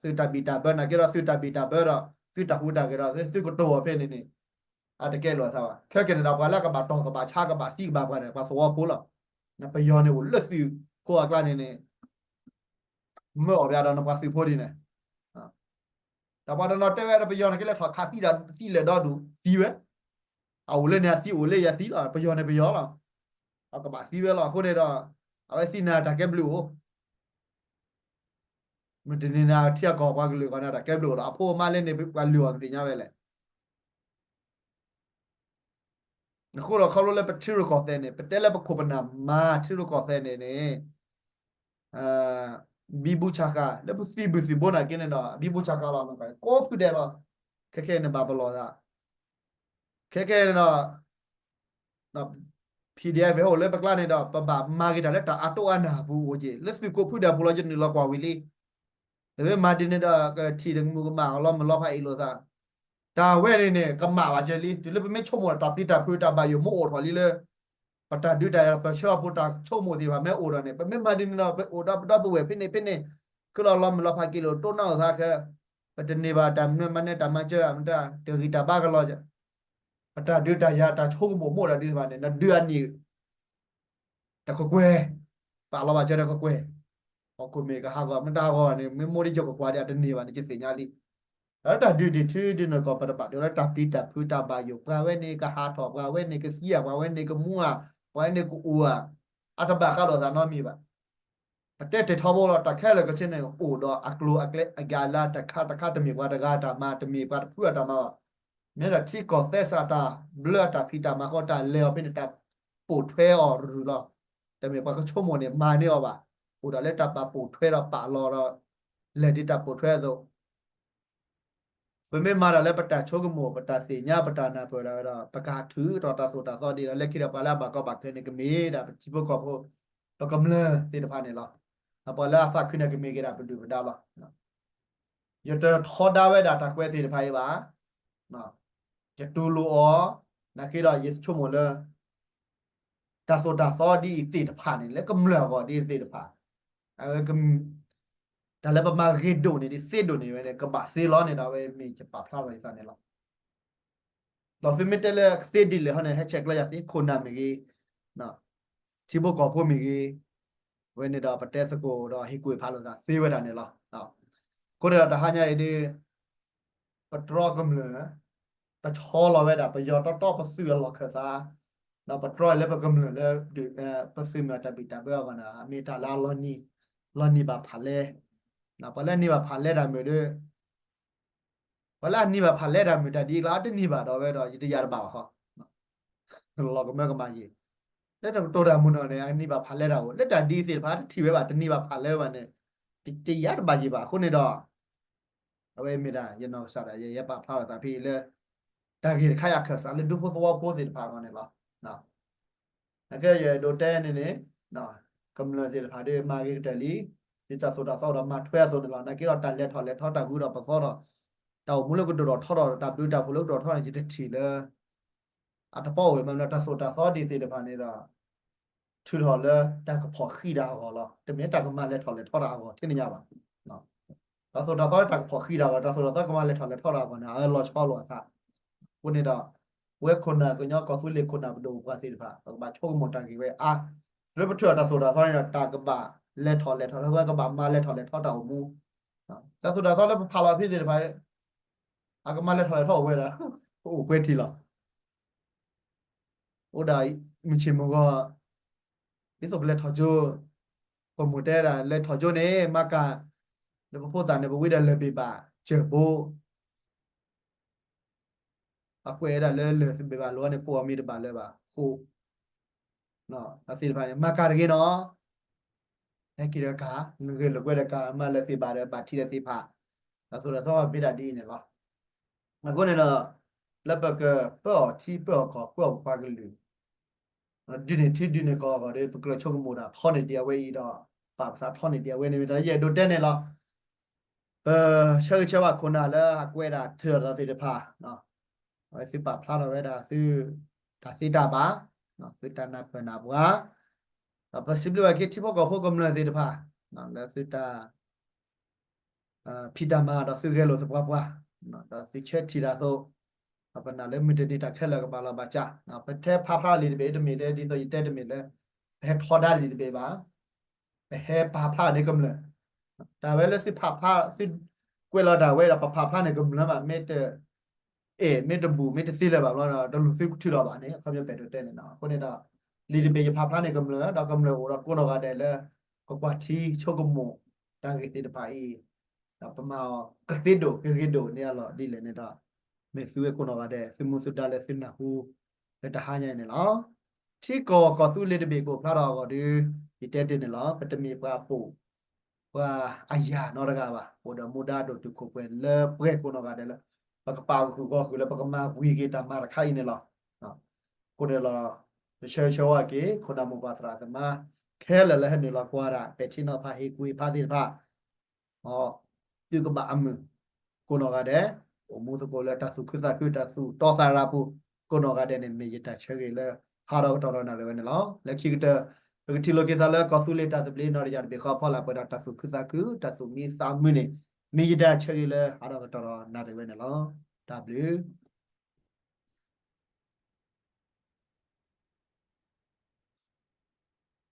သုတၢ်ဘံၣ်တၢ်ဘၢနာ်က့ဒီး သုတၢ်ဘံၣ်တၢ်ဘၢဒီး သုတၢ်ဟူးတၢ်ဂဲၤဒီး သုကတိၤအီၤဖဲန့ၣ်န့ၣ် အတကဲလိာ်အသးဘၣ်. ခဲကနံၣ်ဒီး ပှၤလၢကဘၣ်တီၢ်ကဘၣ်ဆါကဘၣ်သံကဘၣ်ပှၤန့ၣ် ပှၤသဝီဖိလီၤ. နပယီၤန့ၣ်အိၣ်လၢသုးခိၣ်အကျါန့ၣ်န့ၣ် မၢအီၤဘၣ်ဒီးနပှၤသုးဖိဒ်န့ၣ် ဒီးပှၤတနီၤတဲဝဲဒီး ပယီၤန့ၣ်ကလဲၤထီၣ်ခးသံဒီးသံလဲၤဒီဒူၣ်သံဝဲ, အအိၣ်လၢန့ၣ်အသံ အိၣ်လၢယသံလီၤ, ပယီၤန့ၣ်ပယီၤလီၤ, အကဘၣ်သံဝဲလီၤ. အဃိန့ၣ်ဒီး အဝဲသံန့ၣ်တၢ်ကဲဘျုးအိၣ်, မုၢ်တနံၤန့ၣ် ထံအကီၢ်ပှၤကလုာ်ဂီၢ်န့ၣ် တၢ်ကဲဘျုးအိၣ်လီၤ. အဖိအမါလၢန့ၣ် ပှၤလုၢ်အီၤသ့ၣ်ညါဝဲလဲၣ်. အဃိဒီးခီဖျိလၢပထံရူၢ်ကီၢ်သဲးန့ၣ် ပတဲလၢပခိၣ်ပနၢ်မၤထံရူၢ်ကီၢ်သဲးန့ၣ်န့ၣ် ဘံဘူဆးဃာ် လၢပသံဘုၣ်သံဘိနာ်က့န့ၣ်ဒီး ဘံဘူဆးဃာ်လီၤ ကိးဖုဒဲးလီၤ. ခဲခဲန့ၣ်ဘၣ်ပလီၢ်သး ခဲခဲန့ၣ်ဒီး PDF ဟဲအိၣ်လၢပကျါန့ၣ်ဒီး ပဘၣ်မၤက့ၤတၢ်လၢတၢ်အတိၢ်အနၢ်အပူၤအိၣ်က့ၤ လၢသုးကိးဖုဒဲးပူၤလီၤ ယနုာ်လီၤကွၢ်ဝံၤလံ. တမ့ၢ်မၤဒ်န့ၣ်ဒီး ကထံၣ်တမုာ်ကမၣ်လီၤမုၢ်လီၤဖးအ့ၣ်လိာ်သး တၢ်ဝဲန့ၣ်န့ၣ် ကမၣ်ဘၣ်ကဲလံ. တုၤလၢပမ့ၢ်ဆိကမိၣ်ဒီးတၢ်ပျံၤတၢ်ဖုးတၢ်ဘၣ်ယိၣ်မ့ၢ်အိၣ်ထီၣ်လံလၢ ပတၢ်ဒုးတၢ်ယၤပၢဆှၢအပူၤတၢ်ဆိကမိၣ်သ့ၣ်တဖၣ်မ့ၢ်အိၣ်ဒီးန့ၣ် ပမ့ၢ်မၤဒ်န့ၣ်ဒီး ပအိၣ်ဒီးပဒီပုၢ်ဝဲၢ်ဖဲန့ၣ်ဖဲန့ၣ် ခုလီၤလီၤမုၢ်လီၤဖးက့ၤလိာ်တိၢ်နီၣ်သးခဲ ပတန့ၢ်ဘၣ်တၢ်မနုၤမၤန့ၢ်တၢ်မၤစၢၤ မတၤတဂံၢ်တၢ်ဘါကလီၤ ပတၢ်ဒုးတၢ်ယၤတၢ်ဆိကမိၣ်မ့ၢ်အိၣ်ဒီးဒ်သိးဘၣ်န့ၣ် နဒုးအနံၣ် တကကွဲၢ်, ပာ်လီၤဘၣ်စၢၤတကကွဲၢ်, ဟီၣ်ခိၣ်မ့ၢ်ကဟးဂီၤ မ့ၢ်တဟးဂီၤဘၣ်န့ၣ် မ့ၢ်မိၢ်ဒ်ယကကွၢ်ဒ်အတန့ၢ်ဘၣ်န့ၣ် ယသ့ၣ်ညါလံ. လၢတၢ်ဒုးဒံးထံဒုးန့ၣ်ကီး ပတဘၣ်ဒိလၢတၢ်ပျံၤတၢ်ဖုးတၢ်ဘၣ်ယိၣ် ပှၤဝဲန့ၣ်ကဟးထီၣ် ပှၤဝဲန့ၣ်ကသံဧါ ပှၤဝဲန့ၣ်ကမူဧါ ပှၤဝဲန့ၣ်ကအိၣ်ဧါ အတဘၣ်ဃးလိာ်သးနီတမံၤဘၣ်. အတဲတ့ၢ်ထီဘိလီၤ တၢ်ခဲလၢာ်ခဲဆ့န့ၣ် အိၣ်ဒီးအကျိၤအကျဲအကလါတခါတခါ တမ့ၢ်ပှၤတဂၤအတၢ်မၤ တမ့ၢ်ပှၤတဖုအတၢ်မၤဘၣ်. မ့ၢ်ဒီးထံကီၢ်သဲစးတၢ်ဘျၢအတၢ်ဖံးတၢ်မၤဃီ တၢ်လဲၤအီၤဖဲန့ၣ် တၢ်ပိာ်ထွဲအီၤရူၢ်လီၤ. တမ့ၢ်ပှၤကဆိကမိၣ်န့ၣ် မၤန့ၢ်အီၤဘၣ်. အိၣ်ဒီးလၢတၢ်ပာ်ပိာ်ထွဲဒီးပာ်လီၤဒီး လဲၤဒ်တၢ်ပိာ်ထွဲအသိး ပမ့ၢ်မၤတၢ်လၢပတၢ်ဆိကမိၣ် ပတၢ်သ့ၣ်ညါ ပတၢ်နၢ်ပၢၢ်ဒၣ်ဝဲဒီး ပကဟးထုးထီၣ်တၢ်သိၣ်တၢ်သီဒ်ဒီး လၢခံဒီးပှၤလၢအဘၣ်ကီဘၣ်ခဲန့ၣ် ကမ့ၢ်ဒၣ်ပထံဖိကီၢ်ဖိ ပကမျၢၢ်သ့ၣ်တဖၣ်န့ၣ်လီၤ. ပှၤလၢအသးခုန့ၣ် ကမ့ၢ်က့ၤဒၣ်ပဒုၣ်ပဒါလီၤ. ယတထီဒါဝဲဒၣ်တၢ်ကွဲးသ့ၣ်တဖၣ်အံၤဘၣ်. ယတူၢ်လိာ်အီၤ, နာ်က့ဒီးယဆိကမိၣ်လၢ တၢ်သိၣ်တၢ်သီဒ်အံၤသ့ၣ်တဖၣ်န့ၣ် လၢကမျၢၢ်အဂီၢ်ဒ်အံၤသ့ၣ်တဖၣ်, အဝဲ တၢ်လၢပမၤဂ့ၤဒိၣ်န့ၢ်ဒ်သ့ဒိၣ်န့ၢ်ဝဲန့ၣ် ကဘၣ်သ့လီၤန့ၣ်ဒီး အဝဲမ့ၢ်ယပာ်ဖျါထီၣ်ယသးန့ၣ်လီၤ. ဒီးသုမ့ၢ်တဲလၢကသ့ဒ်လဲၣ်ဟီန့ၣ် ဟဲဆဲးကျၢယၤသ့ ခိၣ်နၢ်မ့ၢ်ဂ့ၤ, ထံဖိကီၢ်ဖိမ့ၢ်ဂ့ၤ, ဝဲန့ၣ်ဒီးပတဲသကိးဒီးဟ့ၣ်ကူၣ်ဖးလိာ်သးသ့ဝဲဒၣ်န့ၣ်လီၤ. အဃိန့ၣ်ဒီးတဟါညါအံၤဒ် ပတြီကမျၢၢ် ပဆီလီၤဝဲဒၣ် ပယီၤတီတီပသုးအလီၢ်ခၢၣ်သး, ဒီးပတြီလၢပကမျၢၢ်လၢ ပသုးမုၢ်တၢ်ဘံၣ်တၢ်ဘၢအဂီၢ်န့ၣ် မ့ၢ်တၢ်လၢအလီၤနံၤ, လီၤနံၤဘၣ်ဖးလဲ, ပှၤလၢအနံၤဘၣ်ဖးလဲတၢ်မုာ်ဒီး ပှၤလၢအနံၤဘၣ်ဖးလဲတၢ်မုာ်တၢ်ဒ်အံၤကျါ တနံၤဘၣ်ဒီးဝဲဒီး ယတယာ်တဘၣ်ဘၣ်ဃီ, လီၤကမၢကမၣ်ယံၤ, လၢတကတိၤတၢ်မုာ်နီၢ်န့ၣ် အနံၤဘၣ်ဖးလဲတၢ်အိၣ် လၢတၢ်ဒ်အံၤသ့ၣ်တဖၣ် တထံၣ်ဝဲဘၣ် တနံၤဘၣ်ဖးလဲဝဲဘၣ်န့ၣ် တယာ်တဘၣ်ယံၤဘၣ်အဃိန့ၣ်ဒီး အဝဲမ့ၢ်ဒၣ်ယနီၢ်ကစၢ်ဒၣ်ယဲ ယပာ်ဖျါထီၣ်သးဖဲအံၤလၢ တၢ်ဂ့ၢ်တခါအံၤအခၢၣ်စးလၢဒူဖိသဝီဖိသ့ၣ်တဖၣ်အဂီၢ်န့ၣ်လီၤ. အကဲယအဲၣ်ဒိးတဲန့ၣ်န့ၣ် ကမျၢၢ်သ့ၣ်တဖၣ်ဒီးမၤဂ့ၤကတၢၢ်လံ, ဒ်တၢ်သိၣ်တၢ်သီဒီးမၤထွဲအသိးန့ၣ်လီၤ. နာ်က့ဒီးတၢ်လဲၤထီၣ်လဲၤထီတၢ်ဂုၤထီၣ်ပသီဒီး တၢ်အိၣ်မူလၢကဒိၣ်ထီၣ်ထီထီၣ် တၢ်ဘျုးတၢ်ဖှိၣ်လၢကဒိၣ်ထီၣ်ထီန့ၣ် ယတထံၣ်လၢ အတပီအိၣ်မးလၢတၢ်သိၣ်တၢ်သီဒ်သ့ၣ်တဖၣ်န့ၣ်ဒီး ထုးထီၣ်လၢတၢ်ကဖီၣ်ဃံးတၢ်အဂီၢ်လီၤ. တမ့ၢ်တၢ်ကမၤလဲၤထီၣ်လဲၤထီတၢ်အဂီၢ်ထဲန့ၣ်ညါဘၣ်. တၢ်သိၣ်တၢ်သီလၢတၢ်ကဖီၣ်ဃံးတၢ်အဂီၢ် တၢ်သိၣ်တၢ်သီကမၤလဲၤထီၣ်လဲၤထီတၢ်အဂီၢ်န့ၣ် အဝဲလီၤဆီလိာ်အသး. အဃိန့ၣ်ဒီး ပဝဲခိၣ်နၢ်ကညီကီၢ်သူလ့ၤခိၣ်နၢ်ပဒိၣ်ပပှၢ်သ့ၣ်တဖၣ် ပကဘၣ်ဆိကမိၣ်တၢ်ဂ့ၢ်ဝဲအါ, လၢပထုးထီၣ်တၢ်သိၣ်တၢ်သီန့ၣ်ဒီး တၢ်ကဘၣ်လဲၤထီၣ်လဲၤထီ လၢပဝဲကဘၣ်မၤလဲၤထီၣ်လဲၤထီတၢ်အိၣ်မူ တၢ်သိၣ်တၢ်သီလၢပဖးလီၤဖဲသ့ၣ်တဖၣ် အကမၤလဲၤထီၣ်လဲၤထီအိၣ်ဝဲဒီး ပအိၣ်ကွဲထံလီၤ. အိၣ်ဒၣ်မုၢ်ဆ့ၣ်မုၢ်ဂီၤ ဒ်သိးပလဲၤထီၣ်ကၠိ, ပမိၢ်တဲဒၣ်လဲၤထီၣ်ကၠိန့ၣ် မၤကၤ လၢပဖိသၣ်န့ၣ် ပဝံဒၣ်လၢၢ်ဘ့ၣ်ဘၣ် ကၢၢ်ဘိ အကွဲးဝဲဒၣ်လၢလၢၢ်ဘ့ၣ်ဘၣ်လီၤန့ၣ် ကိးအီၤမ့ၢ်တဘၣ်လၢၤဘၣ်ဃိ အသ့ၣ်တဖၣ်န့ၣ် မၤကၤတဂ့ၤနီၤ, ဟဲက့ၤဒီးကၤ ဂဲၤလိာ်ကွဲဒီးကၤ မၤလၢၢ်သ့ၣ်ဘၣ်ဒီးဘၣ်ထံဒီးသ့ၣ်ဖး, တၢ်သိၣ်တၢ်သီမ့ၢ်ဒၣ်ဒ်အံၤန့ၣ်လီၤ. အဃိန့ၣ်ဒီး လၢပကပၢအီၤထံပၢအီၤကီၢ်ပၢအီၤပပှၤကလုာ် ဒုးန့ၢ်ထံဒုးန့ၢ်ကီၢ်အဂီၢ်ဒီး ပကြၢးဆိကမိၣ်တၢ်ထီန့ၢ်ဒံးအဝဲအံၤဒီး ပာ်ပသးထီန့ၢ်ဒံးအဝဲန့ၣ်မ့ၢ်တၢ်ယအဲၣ်ဒိးတဲန့ၣ်လီၤ. ပဆၢဂ့ၤဆၢဝါခိၣ်နၢ်လၢအကွဲးဒၣ်ထုးထီၣ်သးသ့ၣ်တဖၣ်, အဝဲသုပာ်ဖျါထီၣ်ဝဲဒၣ်သု တၢ်သ့တၢ်ဘၣ်, သုတၢ်နၢ်ပၢၢ်နၢ်ပှၤ, ဒီးပစံးဘျုးဘၣ်က့ၤထံဖိကီၢ်ဖိကမျၢၢ်သ့ၣ်တဖၣ် လၢသုတၢ် ဖံးတၢ်မၤဒီးသုဂဲၤလိာ်သပှၢ်ပှၢ်, ဒီးသုဆၢထံၣ်တၢ်အသိး, ပနာ်လၢမုၢ်တနံၤတၢ်ခဲလၢာ်ကဘၣ်လီၤဘၣ်စး, ပဟဲဖးဖျါလံာ်တဘ့ၣ်တမ့ၢ်လၢ ဒ်သိးယတဲတမ့ၢ်လၢ ပဟဲထီဒါလံာ်တဘ့ၣ်ဘၣ်, ပဟဲပာ်ဖျါန့ၢ်ကမျၢၢ်, တၢ်ဝဲလၢသုဖးဖျါ သုကွဲးလီၤတၢ်ဝဲဒီး ပဖးဖျါန့ၢ်ကမျၢၢ်ဘၣ် မ့ၢ်တ အဲၣ် မ့ၢ်တဘူၣ် မ့ၢ်တသ့လၢၤဘၣ်ဘျီဒီး တလူၤသုကထုးထီၣ်ဘၣ်န့ၣ် အခီပညီပဲာ်ဒိးတဲန့ၣ်လီၤ. အဃိန့ၣ်ဒီး လံာ်တဘ့ၣ်ယဖးဖျါန့ၢ်ကမျၢၢ် ဒီးကမျၢၢ်အိၣ်ဒီးကိးနီၢ်ဂၤဒဲးလၢ ကကွၢ်ထံဆိကမိၣ် တၢ်ဂ့ၢ်သ့ၣ်တဖၣ်အံၤ ဒီးပမၤအီၤကသ့ဒိၣ် ကဂ့ၤဒိၣ်န့ၢ်အလီၢ်ဒ်လဲၣ်န့ၣ်ဒီး မ့ၢ်သုဝဲကိးနီၢ်ဂၤဒဲး သုမူသုဒါလၢသုနၢ်ဟူ လၢတဟါညါအံၤန့ၣ်လီၤ. ထံကီၢ်ကီၢ်သူလ့ၤတဘ့ၣ်ကအိၣ်ဖျါထီၣ်အဂီၢ်ဒီး ယတဲတ့ၢ်န့ၣ်လီၤ. ပတမ့ၢ်ပှၤပိာ် ပှၤအယၢ်နီတဂၤဘၣ်. အိၣ်ဒီးမူဒါဒိၣ်တုာ်ခိၣ်ပှဲၤလၢပှဲၤကိးနီၢ်ဂၤဒဲးလၢ ပကပာ်ဂီၢ်ဃုာ်ဂီၢ်ဃုာ်လၢပကမၤဝံၤက့ၤတၢ်မၤတခါအံၤန့ၣ်လီၤ. အဃိန့ၣ်လီၤ ပဆၢဂ့ၤဆၢဝါက့ၤ ခိၣ်နၢ်မိၢ်ပၢ်သရၣ်သမါ ခဲလၢာ်လၢဟဲနုာ်လီၤကွၢ်ဒၣ် ပဲာ်ထံနီၤဖးဟ့ၣ်ကူၣ်ဟ့ၣ်ဖးသ့ၣ်တဖၣ် အီ သုကဘၣ်အမုာ် ကိးနီၢ်ဂၤဒဲး အိၣ်မူသကိးလၢတၢ်သူၣ်ခုသးခု တၢ်သူၣ်တီသးရၤပူၤ ကိးနီၢ်ဂၤဒဲးန့ၣ် မ့ၢ်ယတၢ်ဆၢဂ့ၤလၢ ဟးထီၣ်ကတီၢ်ဒီးနၣ်ရံၣ်ဝဲန့ၣ်လီၤ. လၢခံကတၢၢ် ပကထံၣ်လိာ်က့ၤသးလၢကီၢ်သူလ့ၤတၢ်သဘျ့နီၢ်တယၢ်တဘ့ၣ်ဃီအဖီလာ်ပှဲၤဒီးတၢ်သူၣ်ခုသးခု တၢ်သူၣ်မံသးမုာ်န့ၣ် မ့ၢ်ယတၢ်ဆၢဂ့ၤလၢ ဟးထီၣ်ကတီၢ်ဒီးနၣ်ရံၣ်ဝဲန့ၣ်လီၤ. တၢ်ဘျုး